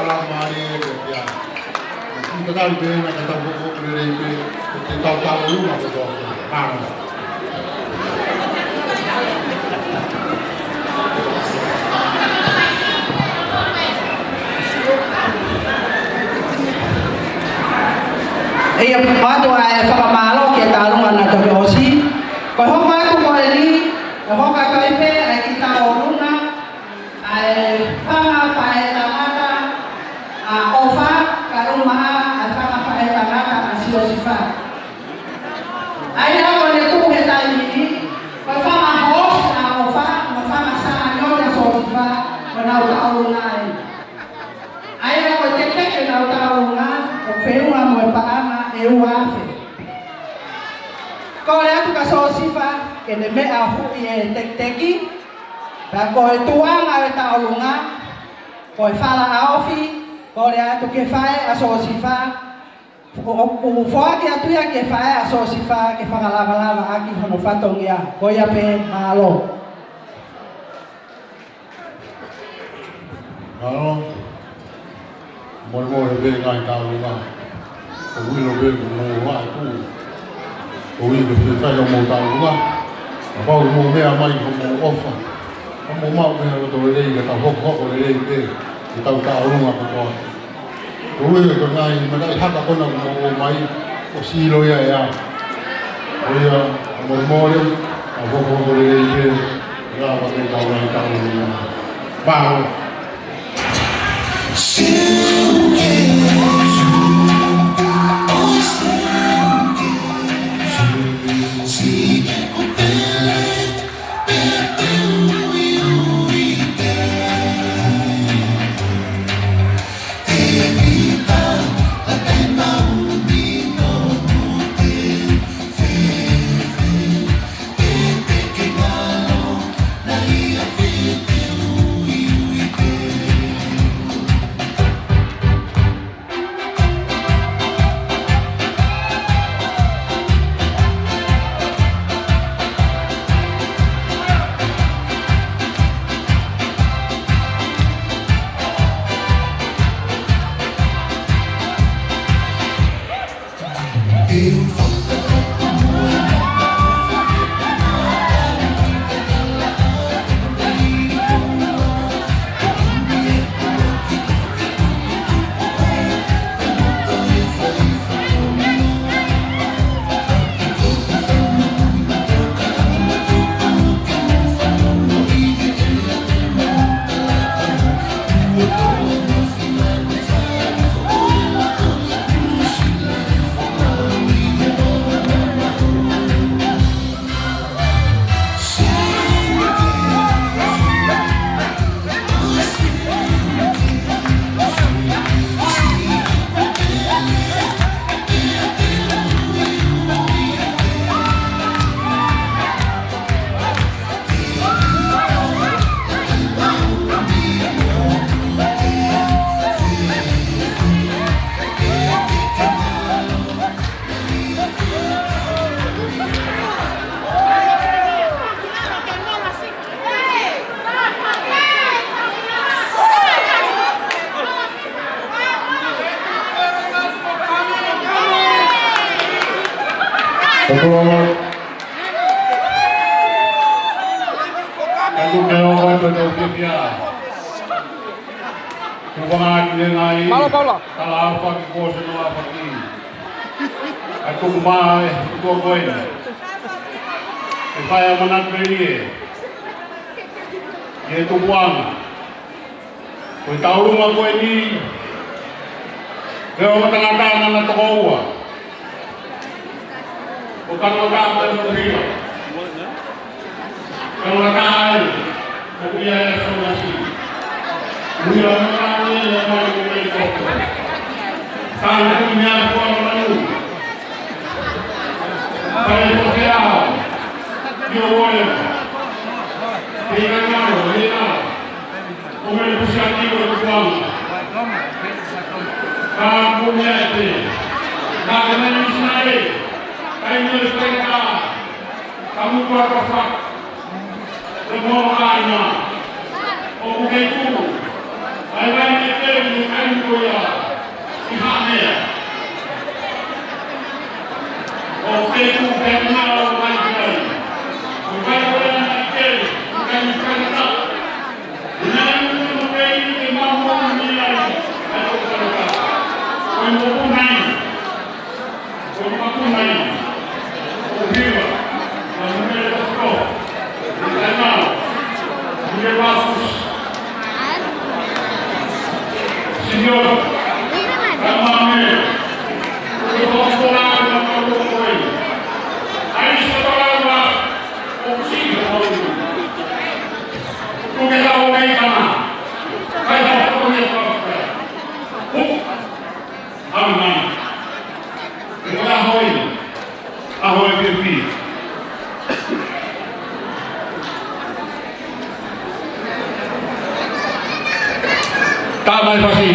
Ala mali e ko kia. Kita kau pē na kata buku lelei pē. Ko te tau tau luma ko tō. Mālō. ʻIo, ʻoatu ʻa e fakamālō ki he taulunga naʻe toki ʻosi. Ko e hoko atu ko eni, ko e hoko atu ai pē ʻa e kiʻi taulunga, ʻa e fanga faʻētangata ʻa ʻOfa, kae ʻumaʻā ʻa e fanga faʻētangata ʻa Siosifa. ʻA ia ko ʻene tuʻu he taimi ni, ko e fanga hoosi ʻa ʻOfa, mo e fanga sānione ʻa Siosifa, ko ʻenau taulunga ai. ʻA ia ko e tekiteki ʻenau taulunga, ʻoku feʻunga mo e paʻanga ʻe ua afe. Kole atu kia Siosifa, ke ne meʻa ʻo huʻi e tekiteki, pea ko e tuʻunga ʻo e taulunga, ko e fala ʻaofi, kole atu ki he faʻē ʻa Siosifa, ʻoku foaki atu ia ki he faʻē ʻa Siosifa ke fakalavalava ʻaki hono fatongia. Ko ia pē, mālō. Mālō. Molemole pē ngaahi taulunga. Ko e ʻilo pē ko hoʻomou vaʻe pū. Ko e ʻilo pē fai hoʻomou taulunga. Kapau ʻoku mou meʻa mai ko hoʻomou ʻofa. Ka mou maʻu pē ha loto lelei, ka tau hokohoko lelei pē. Ke tau taulunga kotoa. Ko e ʻuhi ko e ngaahi mataʻi haka ko ena ʻoku mou ō mai, ʻosi ʻilo ia ʻe au. Ko ia, molemole, ʻa hokohoko lelei pē, ʻe lava ke tau ngaahi taulunga. Mālō. Mālō, Paula. Tala ʻAfaki ko e sino ʻAfaki. ʻA e tuku mā e tuku ko ē. ʻE fai ʻamanaki pē ʻi he tupuʻanga. Ko e taulunga ko eni, ko e ongo tangata naʻa na toko ua. Ko e tangata ko e Nuhia. Ko e tangata ai, ko ia e Sōnasi. Nuhia tangata ai, e mai ko e koko. Ka na ku mea ko a manu. Ka e ko te ao. Ki o ore. Ki ka ngaro, ki ka. Ko mele kusi a ki o kuanga. Ka ko mea e te. Ka ke mele kusi na e. Ka i mele kusi ka. Ka muka ka fa. Molokaʻi na. ʻOku kei tuʻu ʻa e vai Mekeli ʻi he taimi ko ia ʻi Haʻamea. ʻOku kei tuʻu pē ʻa e ngaahi vai ki ai. Ko e vai ko ia naʻe kei, ʻi he taimi faingataʻa. ʻI he taimi ko ia naʻe kei ke maʻu moʻoni ai ʻa e ʻOtua. Ko e mokopuna ia. Ko e mokopuna ia. Ko Hiva, na Mele Pasco, Tainao, Mele Pasus, Simeon, Kamame, ko e mokopuna ia na Kamame. Ai, sa talawa, ʻo si, ʻo si. Ko ke tau mei kana. Kai tau ko ni ko. Amen. Ko e ʻaho ē, ʻaho ē pē pē. Tā mai fasi.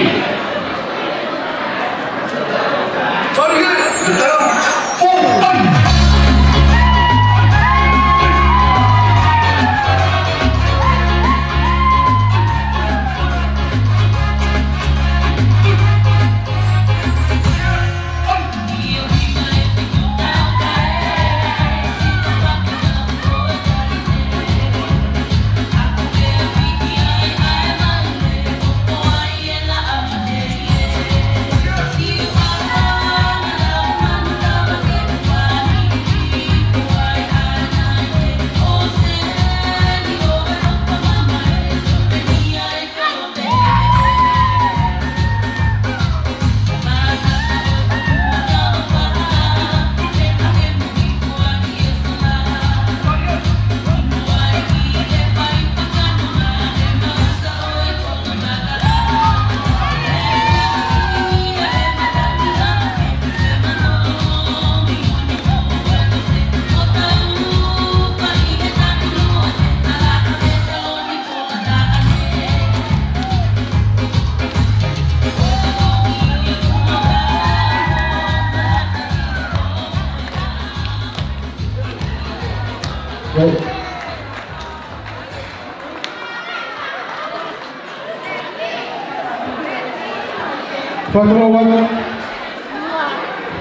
Fakatoloa,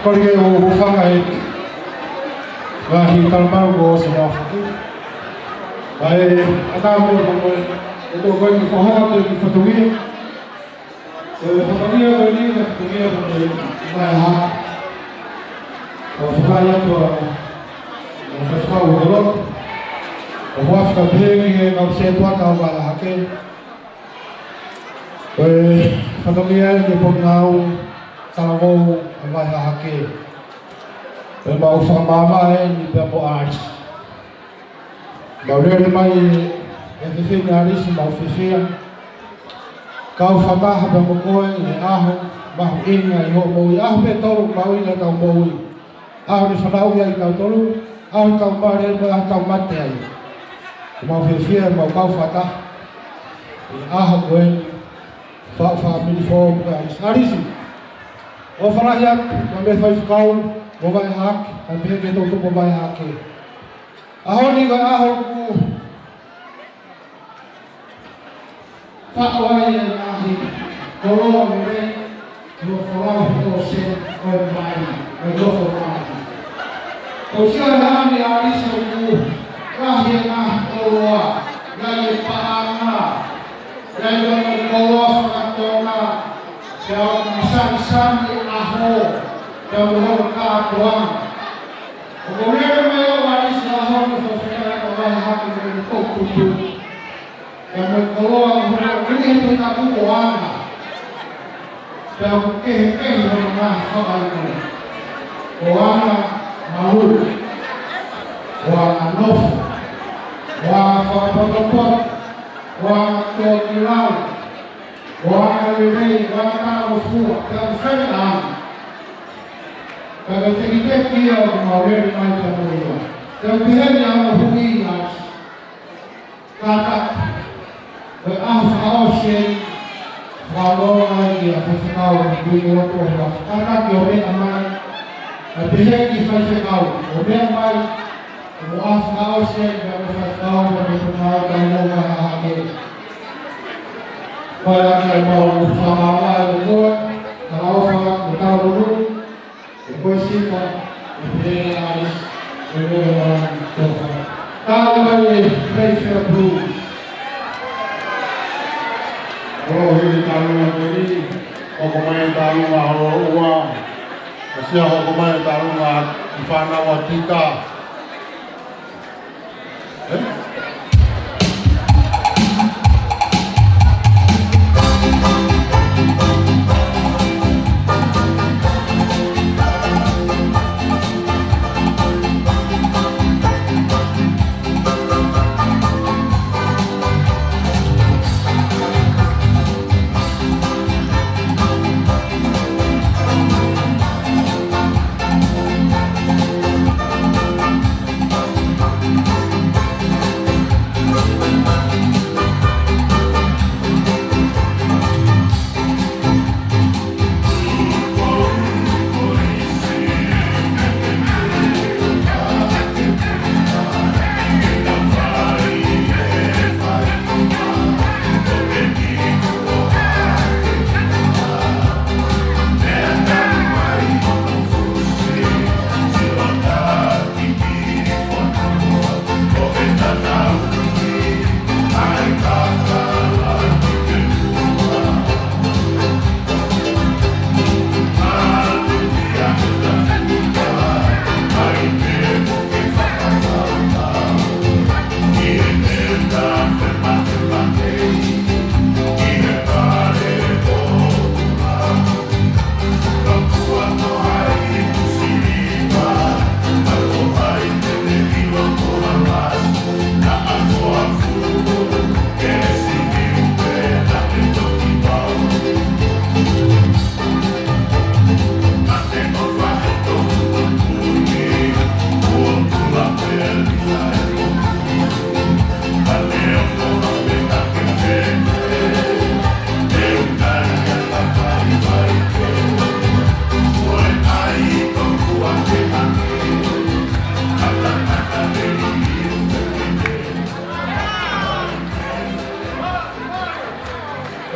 kole ke u hūfanga he ngaahi talamalu kuo ʻosi mafotu. Kae ʻatā mo e, mo e, ʻe tō koe ki he fakahoko atu e kiʻi fatongia. Ko e fatongia ko eni, ko e fatongia ko e Vaihahake. Ko e fatongia ko e, ko e fatongia ko e lotu. Ko e fatongia pē ki he kau sētuata ʻo Vaihahake. Ko e fatongia eni ʻo e potungāue talavou ʻa Vaihahake. Ko ʻemau fakamāvae eni pea mo ʻAlisi. Mau lele mai ʻe he fefine ʻAlisi, mau fiefia. Kau fakataha pea mo koe he ʻaho mahuʻinga ʻi hoʻo moʻui, ʻaho pē ʻe tolu mahuʻinga ʻi heʻetau moʻui. ʻAho ne fanauʻi ai kitautolu, ʻaho ʻetau mali ai, mo e ʻaho ʻetau mate ai. Mau fiefia, mau kau fakataha he ʻaho ko eni, fa-, fāmili foʻou ko ʻAlisi. ʻAlisi, ʻofa lahi atu, mo e faifekau, mo Vaihahake, kae pehē ki he toʻutupu ʻo Vaihahake. ʻAho ni ko e ʻaho ʻoku faʻu ai e ngaahi koloa lelei, ʻi he folau he ʻōseni ʻo e mai, ʻo e nofo mai. Ko e sio he ʻaho ni ʻAlisi ʻoku lahi e ngaahi koloa, ʻi ai e paʻanga, ʻi ai e ngaahi koloa fakatonga, pea ʻoku sānisani e ʻaho, pea mo hono kātoanga. ʻOku ou lele mai au ʻAlisi he ʻaho ni, fefine ʻa Vaihahake, mo e toʻutupu. Pea mo e koloa ʻoku hoko ʻi he Tohi Tapu ko e anga. Pea ʻoku kehekehe hono ngaahi fakaʻilonga. Ko e anga malū. Ko e anga nofo. Ko e anga fakapotopoto. Ko e anga tōkilalo. Ko e anga lelei, ko e anga talangofua. Pea ʻoku fai e anga. Pea ko e tekiteki ia ʻoku mau lele mai pea mo ia. Pea ʻoku pehē ni ʻa e anga huʻi ʻa Kātaki, ko e ʻaho fakaʻosi eni, fakaloa ai ki he faifekau, ki he lotu ʻo e kātaki ʻo meʻa mai, ʻa e pehē ki he faifekau, ʻo meʻa mai, Mo ʻafu na o se, ka mo fai kau, ka mo fai kau, ka mo fai kau. Fai ʻaki ʻemau fakamālō ʻi he ʻOtua, ka lau faka, mo tau lulu, ʻe koe sifa, ʻe pehē ʻa Alice, ʻe lele mai toka. Tau mai e Playfair Blues. ʻOi, tālunga ko eni, hoko mai tālunga holo ua. Kasia hoko mai tālunga ʻi fānau a Tita.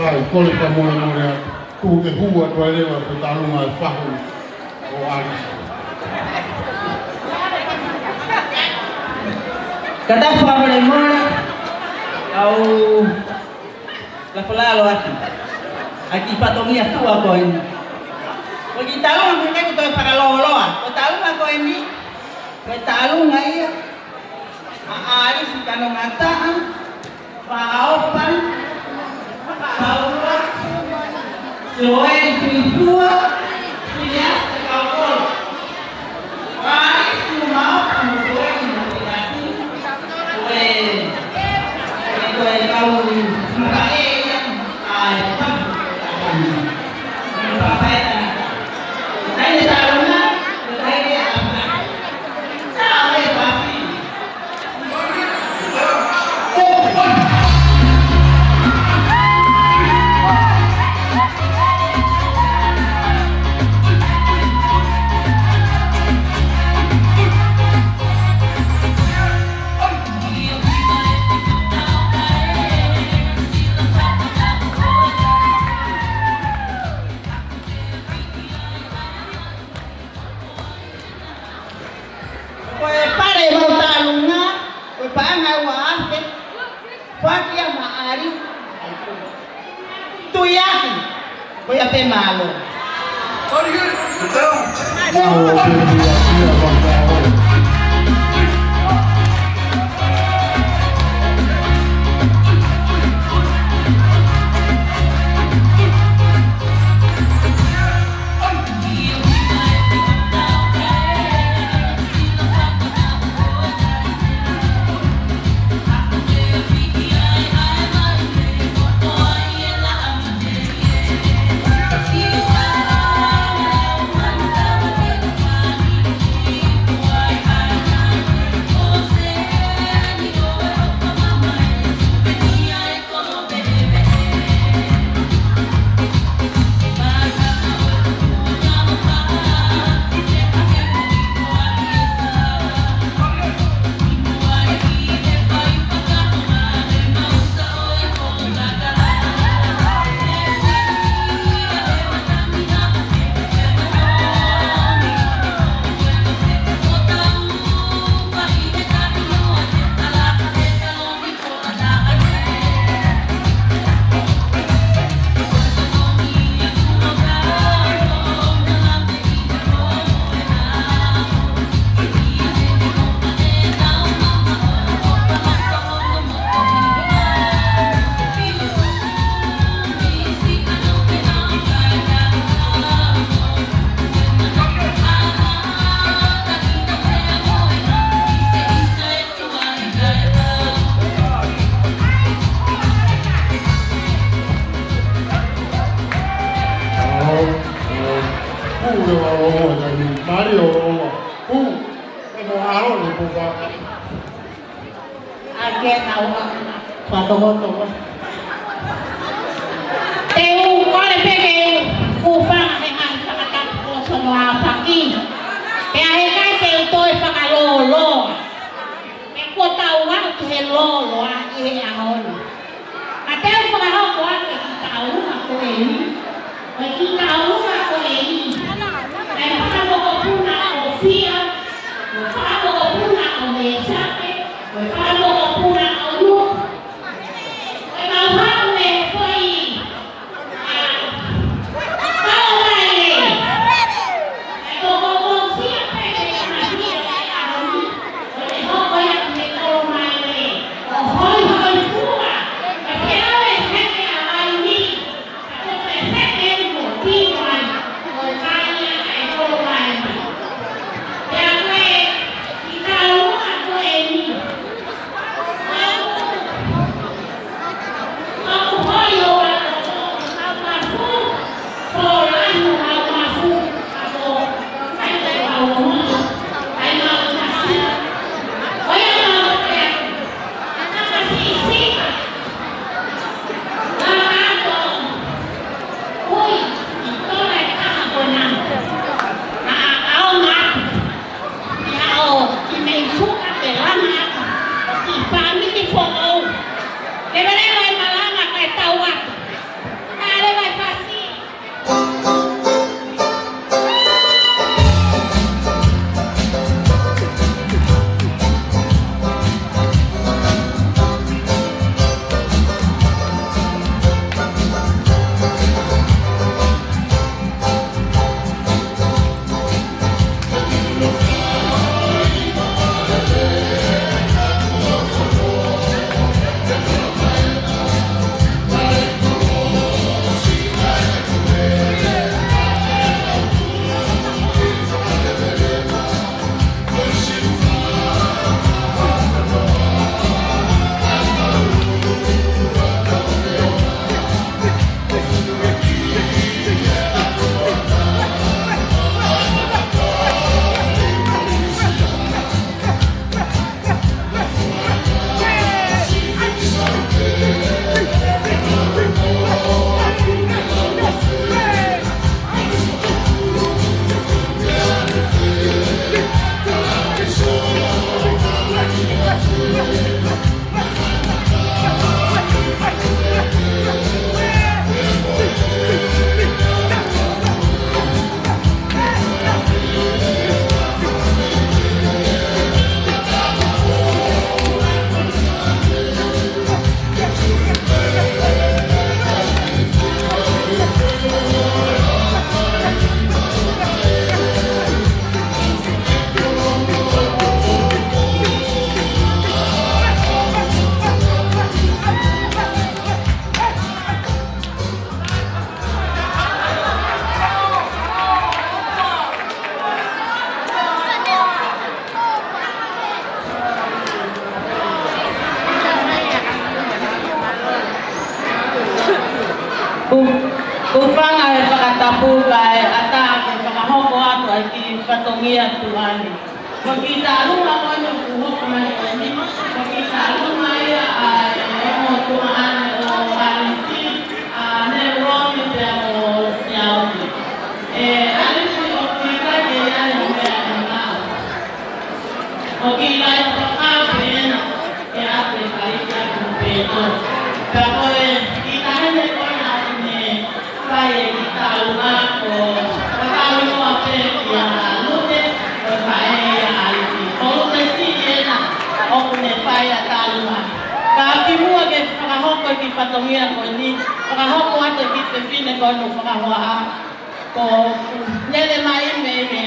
ʻAi, kole fakamolemole atu. Tuku ke hū atu ai leva ko e tālunga e fahu ʻo Alice. Ka tau fakamolemole, ʻoku ou lafo lalo atu ʻa e kiʻi fatongia tuʻa ko eni. Ko e kiʻi tālunga ko eni ʻoku toe fakalōloa. Ko e tālunga ko eni, ko e tālunga ia ʻa Alice Kanongataʻa, Fakaʻofa, Paula, Joeli Tuʻifua, Filiasi Kaukolo. Alice Tuʻimaʻofa mo Joeli Motuʻinati. Ko e, ko e kau makaʻeia ʻa e papu. Ko e papaʻeta. Taine tālunga, ko e taine ʻa e papu. Sa e papi. Ko e pale mau tālunga, ko e paʻanga ua afe, faki a maʻali. Tuiaki, ko ia pē, mālō. Mālō, ʻoua. Pū, ʻe mo ʻalo ne pū pā. Again, ʻoua. Fakatokoto. Te u kole pē ke u hūfanga he ngaahi fakatapu ko Sono Apaki. Pea heʻikai te u toe fakalōloa. He kuo tau aʻu ki he lōloa ʻi he ʻaho ni. Ka te u fakahoko atu e kiʻi tauʻolunga ko eni. Ko e kiʻi tauʻolunga ko eni, ko e fakamokopuna ʻo Fia, ko e fakamokopuna ʻo Mēsake, ko e fakamokopuna ʻo Luke. Ko e mau haʻu mei he foʻi Hū-, hūfanga he fakatapu kae ʻatā ke fakahoko atu ʻa e kiʻi fatongia tuʻa ni. Ko e kiʻi taʻaluma ko eni ʻoku hoko mai ko eni, ko e kiʻi taʻaluma ia ʻa e ongo tuongaʻane ʻo ʻAlisi, ʻa Neromi pea mo Siaosi. ʻE ʻAlisi, ʻoku ʻikai ke ʻi ai ha meʻa ke maʻu. ʻOku ʻikai fakapē ena ke ʻave e kalikia ko Peto. Pea ko e kiʻi taʻahine ko ena ʻoku ne fai e kiʻi taʻaluma ko, ko e taʻaluma pē kia Lute, ko e faʻē ia ʻa ʻAlisi. Ko Lute siʻi ena ʻoku ne fai ʻa e taʻaluma. Ka kimuʻa ke fakahoko e kiʻi fatongia ko eni, fakahoko atu e kiʻi fefine ko eni ʻoku fakahohaʻa. Ko Nele mai mei he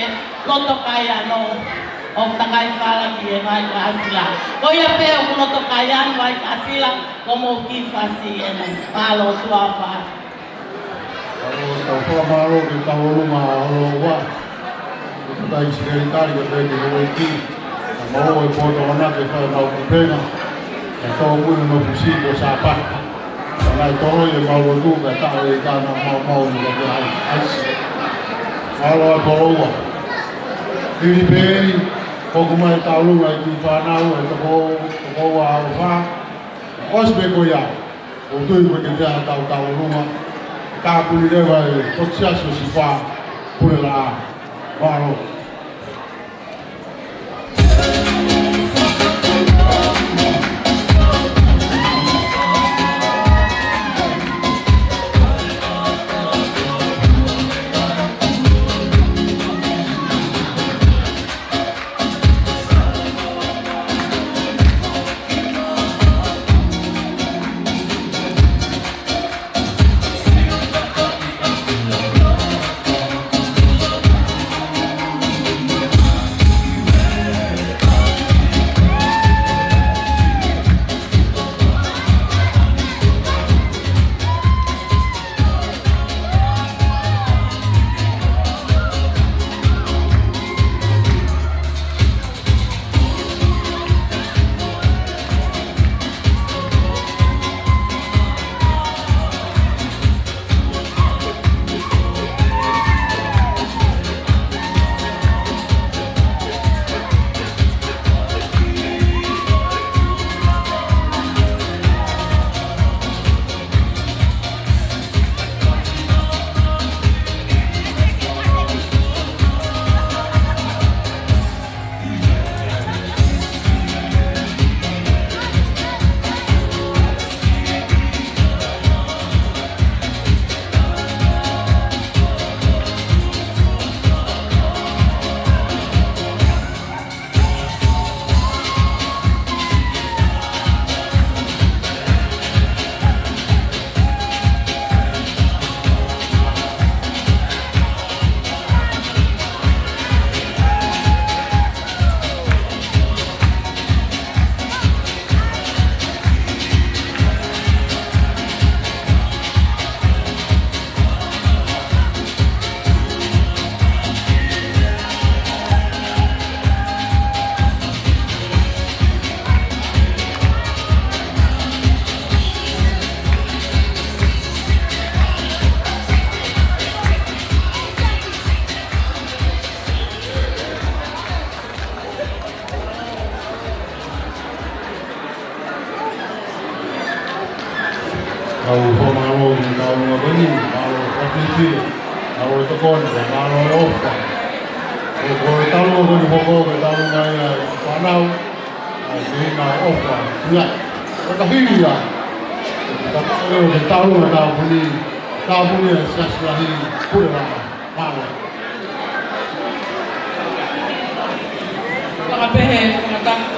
loto Kaiano, ʻoku takai fala ki he Vaikaʻasila. Ko ia pē ʻoku loto Kaiano, Vaikaʻasila, ko homou kiʻi fasi ena. Mālō, tuʻa ʻofa. Mālō, tau fakamālō ki he tauʻolunga ʻo Loloua. Ko e tatai sekelitali ko e peki ko e ki. Mālō e poto ana ke fai mau kupenga. Ke tō mui no fusi ko Sāpate. Ka naʻe toloi e mau lotu ka taʻo e kana mau mau ni ka ke ai. Asi. Mālō ʻa Loloua. Hili pē eni, hoko mai e tauʻolunga ʻa e kiʻi fānau, ʻa e toko, toko ua ʻa ʻOfa. ʻOsi pē ko ia, ʻoku ou tui ko e kiʻi taʻu tauʻolunga. Tāpuni leva ʻe he Potu Siasi ʻo Sipā Pulelaʻā. Mālō. Kau fakamālō ki he tauʻolunga ko eni, mālō e fakafeʻiloaki, mālō e tokoni, mālō e ʻofa. Ko e tauʻolunga ko eni hoko ko e tauʻolunga ia ʻa e fānau, ʻa e teina ʻOfa. Ia, ko e tahi ia. Ka ko e tauʻolunga tāpuni, tāpuni ʻa e Siasi Lahi Pulelaʻā. Mālō. Fakapehē, fakatapu,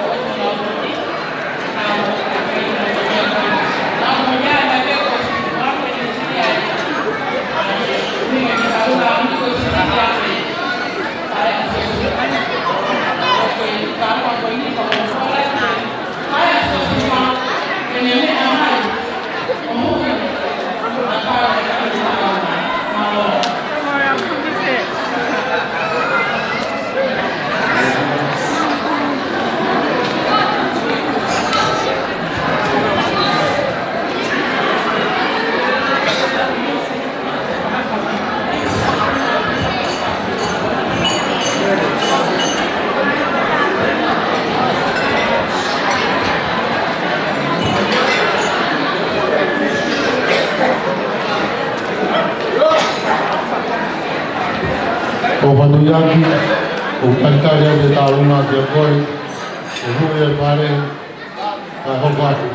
ʻOfa Tuiaki, ʻoku talitali atu e tauʻolunga kiate koe, ʻo hū e fale, kae hoko atu.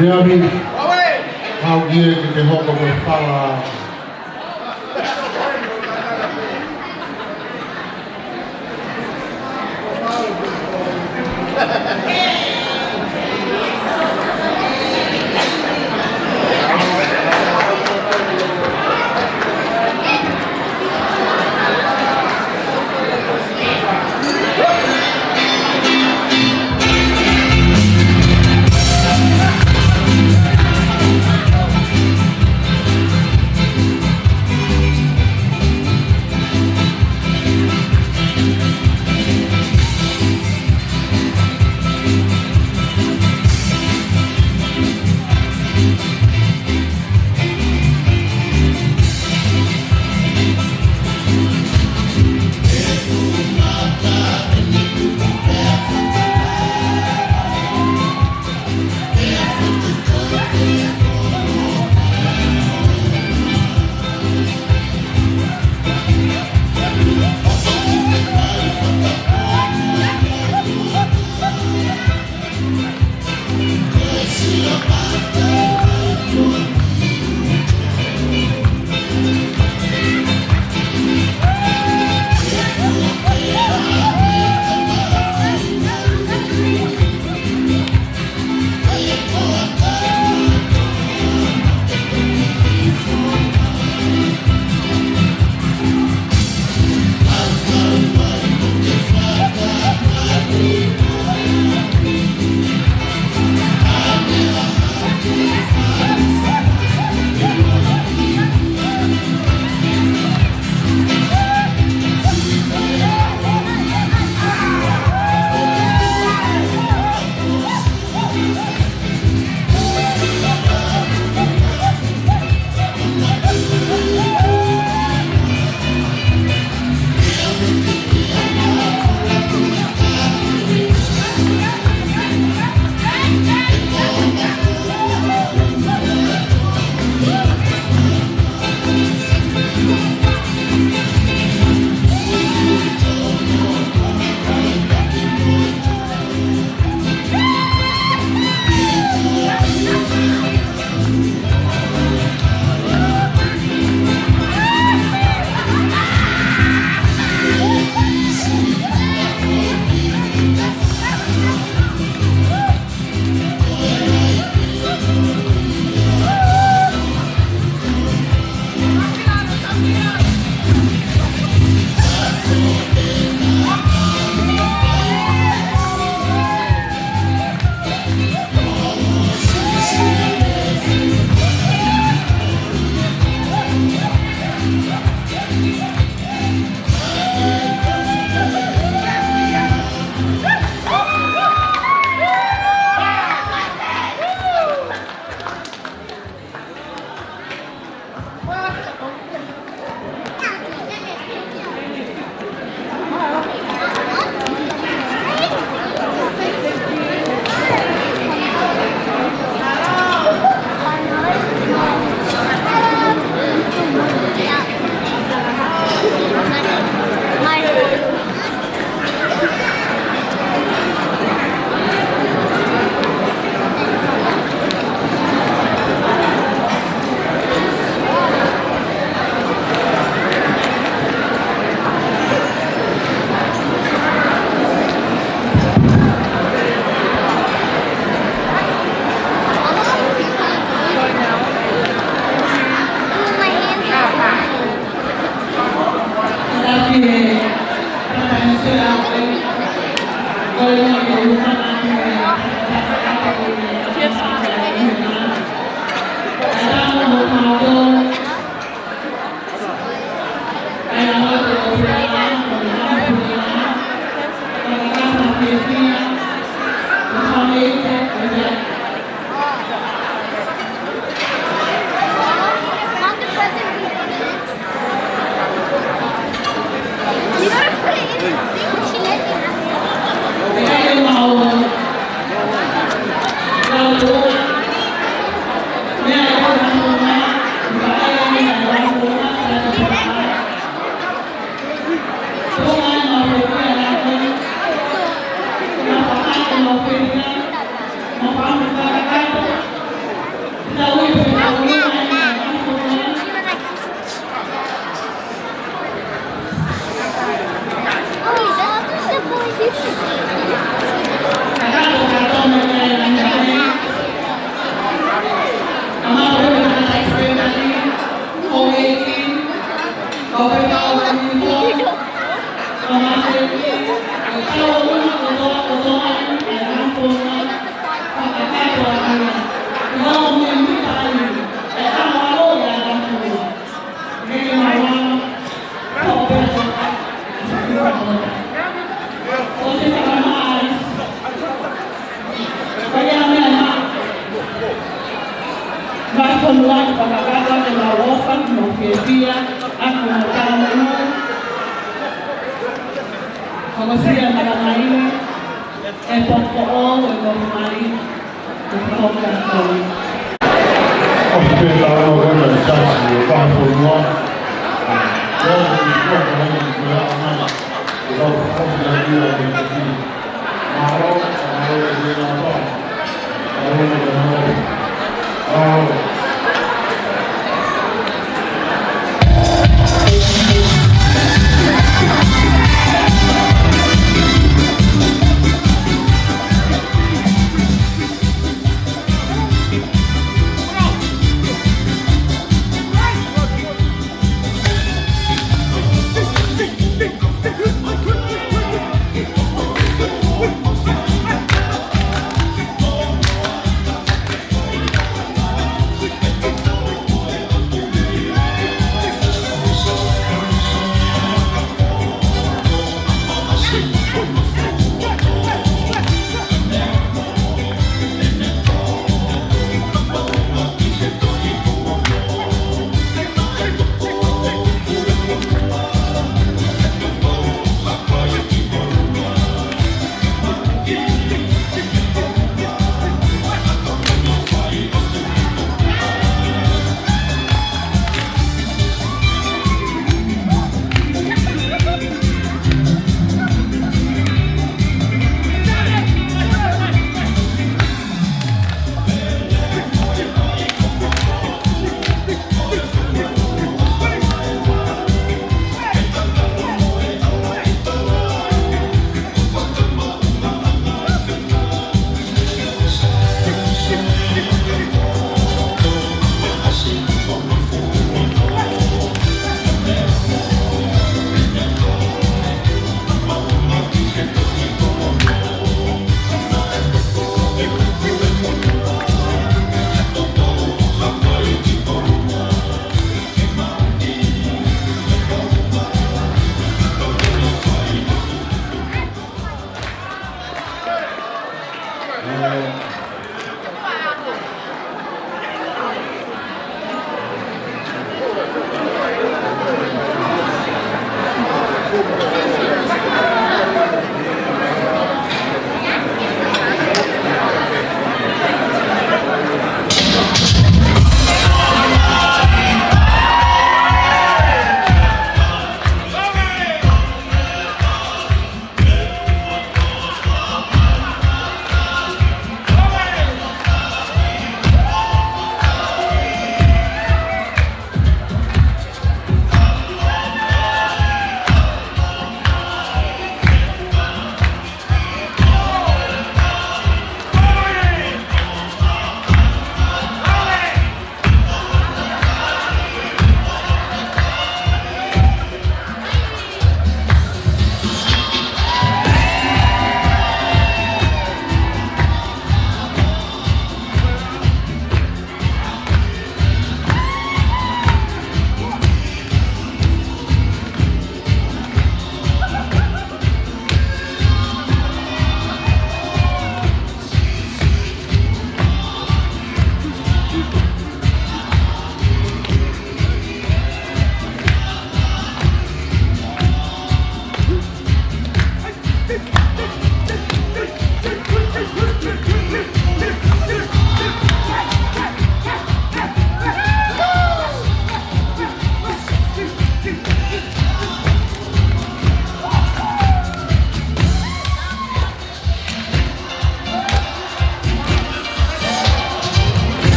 Leami, hau ki he ke ke hoko ko e fala.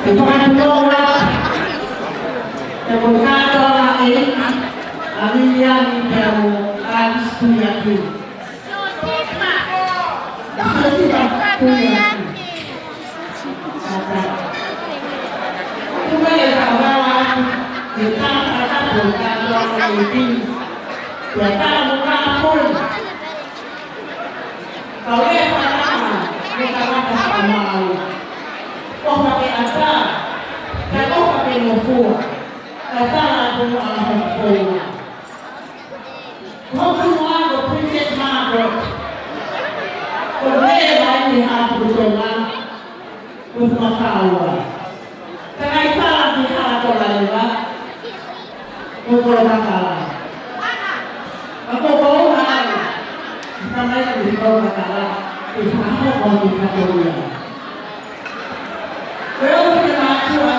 Ke fakatulou atu, ke fakatulou atu ʻa ʻEiki, ʻa Viliami pea mo Alisi Tuiaki. Siosifa Tuiaki. Tuku ke tau lau atu, ke tau fakatulou atu ʻa ʻEiki, ke tau fakatulou. Kau e fakatama, mo tangata fakamāu. ʻOfa ke ʻatā, kae ʻofa ke ngofua, kae tala atu ʻa hoku founga. Ko hoku founga ko Princess Margaret. Ko e lea ʻi he Haʻa Tuʻi Tonga. Ko Fuakava. Ka ʻi Fala ki Hala Tolaleva. Ko Kolokakala. Ka ko Kolokakala. Ka mai ki Kolokakala. Ke fakahoko ki Fatoria. Ko e ʻofa ke mātuʻa.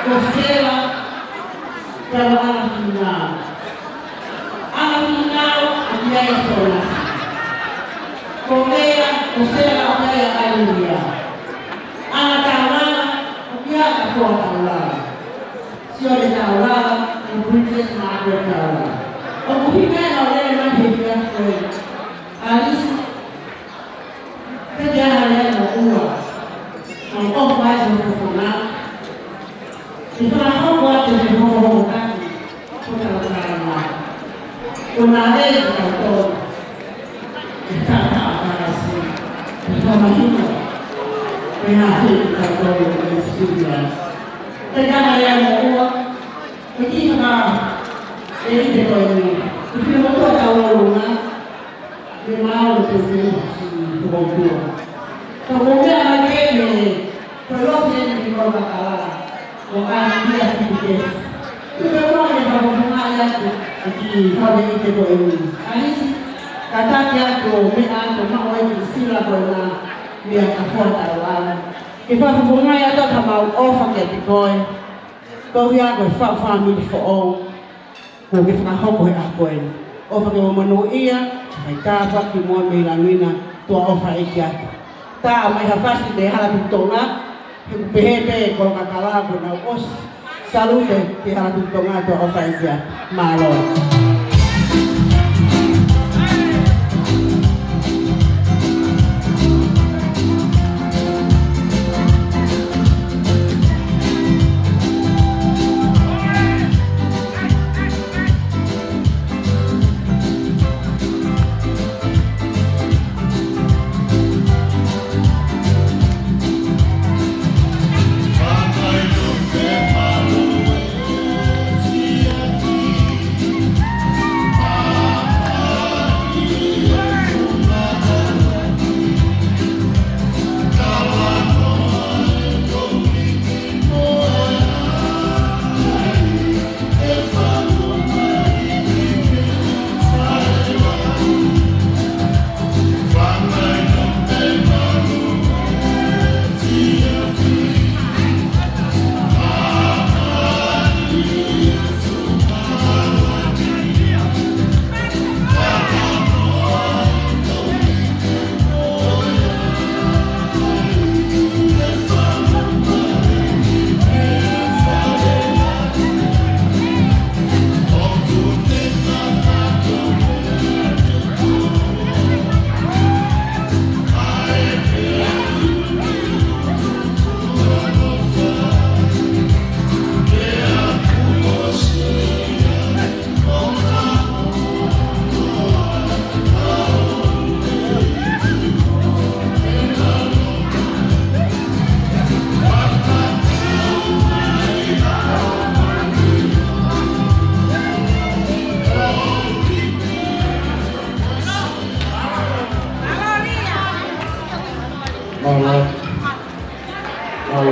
Ko Sela. Ko Ana Fingau. Ana Fingau, ʻa ia ʻa Sona. Ko Mea, ko Sela, ʻa ia ʻa Aluria. Ana Taulala, ʻa ia ʻa Koa Taulala. Sione Taulala, ko Princess Margaret Taulala. ʻOku hiki ʻa e lea mai he efiafi ko eni. Alisi, Pea ke ʻalu ʻo ua. Ka ʻoku ʻi ai hono fofonga. Ke fakahoko atu ʻa e hokohoko taki. Ko e tau kalanga. Ko e nā lei ke tau tō. Ke tau tau kalasi. Ke tau mahino. Ko e nā lei ke tau tō. Ko e sikulia. Pea ke ʻalu ʻo ua. Ko e kiʻi faka-, ʻe ʻi he ko eni. Ko e fili motu ʻa tau ʻolunga. Ke mau te se si fokotua. Ka ko mea mai ke ne, ko lo ke ne ki Kolokakala. Ko ʻAna Fingau ki te. Ko te mau ne ka ko funga ia te, ki fale i te ko eni. Alisi, ka taki atu, mea atu, mau ai ki Sila ko na, mea ka fua tau ana. Ke fakafofonga ia atu ka mau ʻofa ke te koe. Ko ia ko e fā fāmili foʻou. Ko ke fakahoko he ʻaho ko eni. ʻOfa ke mo monūʻia, fai tāpuaki mo mei langi na, tuʻa ʻofa ʻEiki atu. Tā mai ha fasi te Hala Tuʻi Tonga, he ʻoku pehē pē Kolokakala ko nau ʻosi. Salute te Hala Tuʻi Tonga, tuʻa ʻofa ʻEiki atu. Mālō.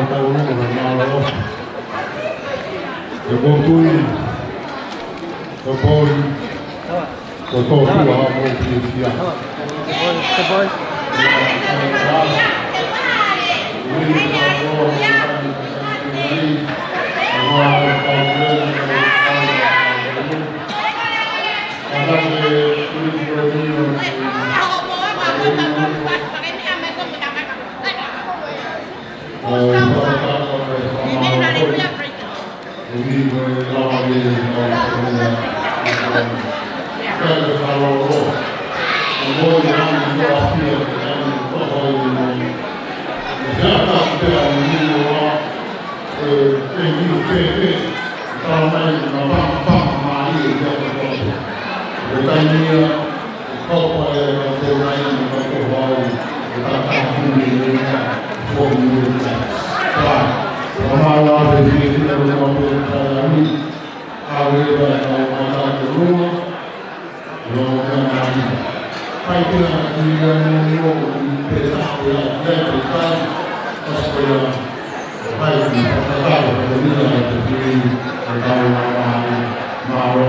Mālō, mālō. Ko e motuʻa, ko e poi, ko e tō tua, ko e fiefia.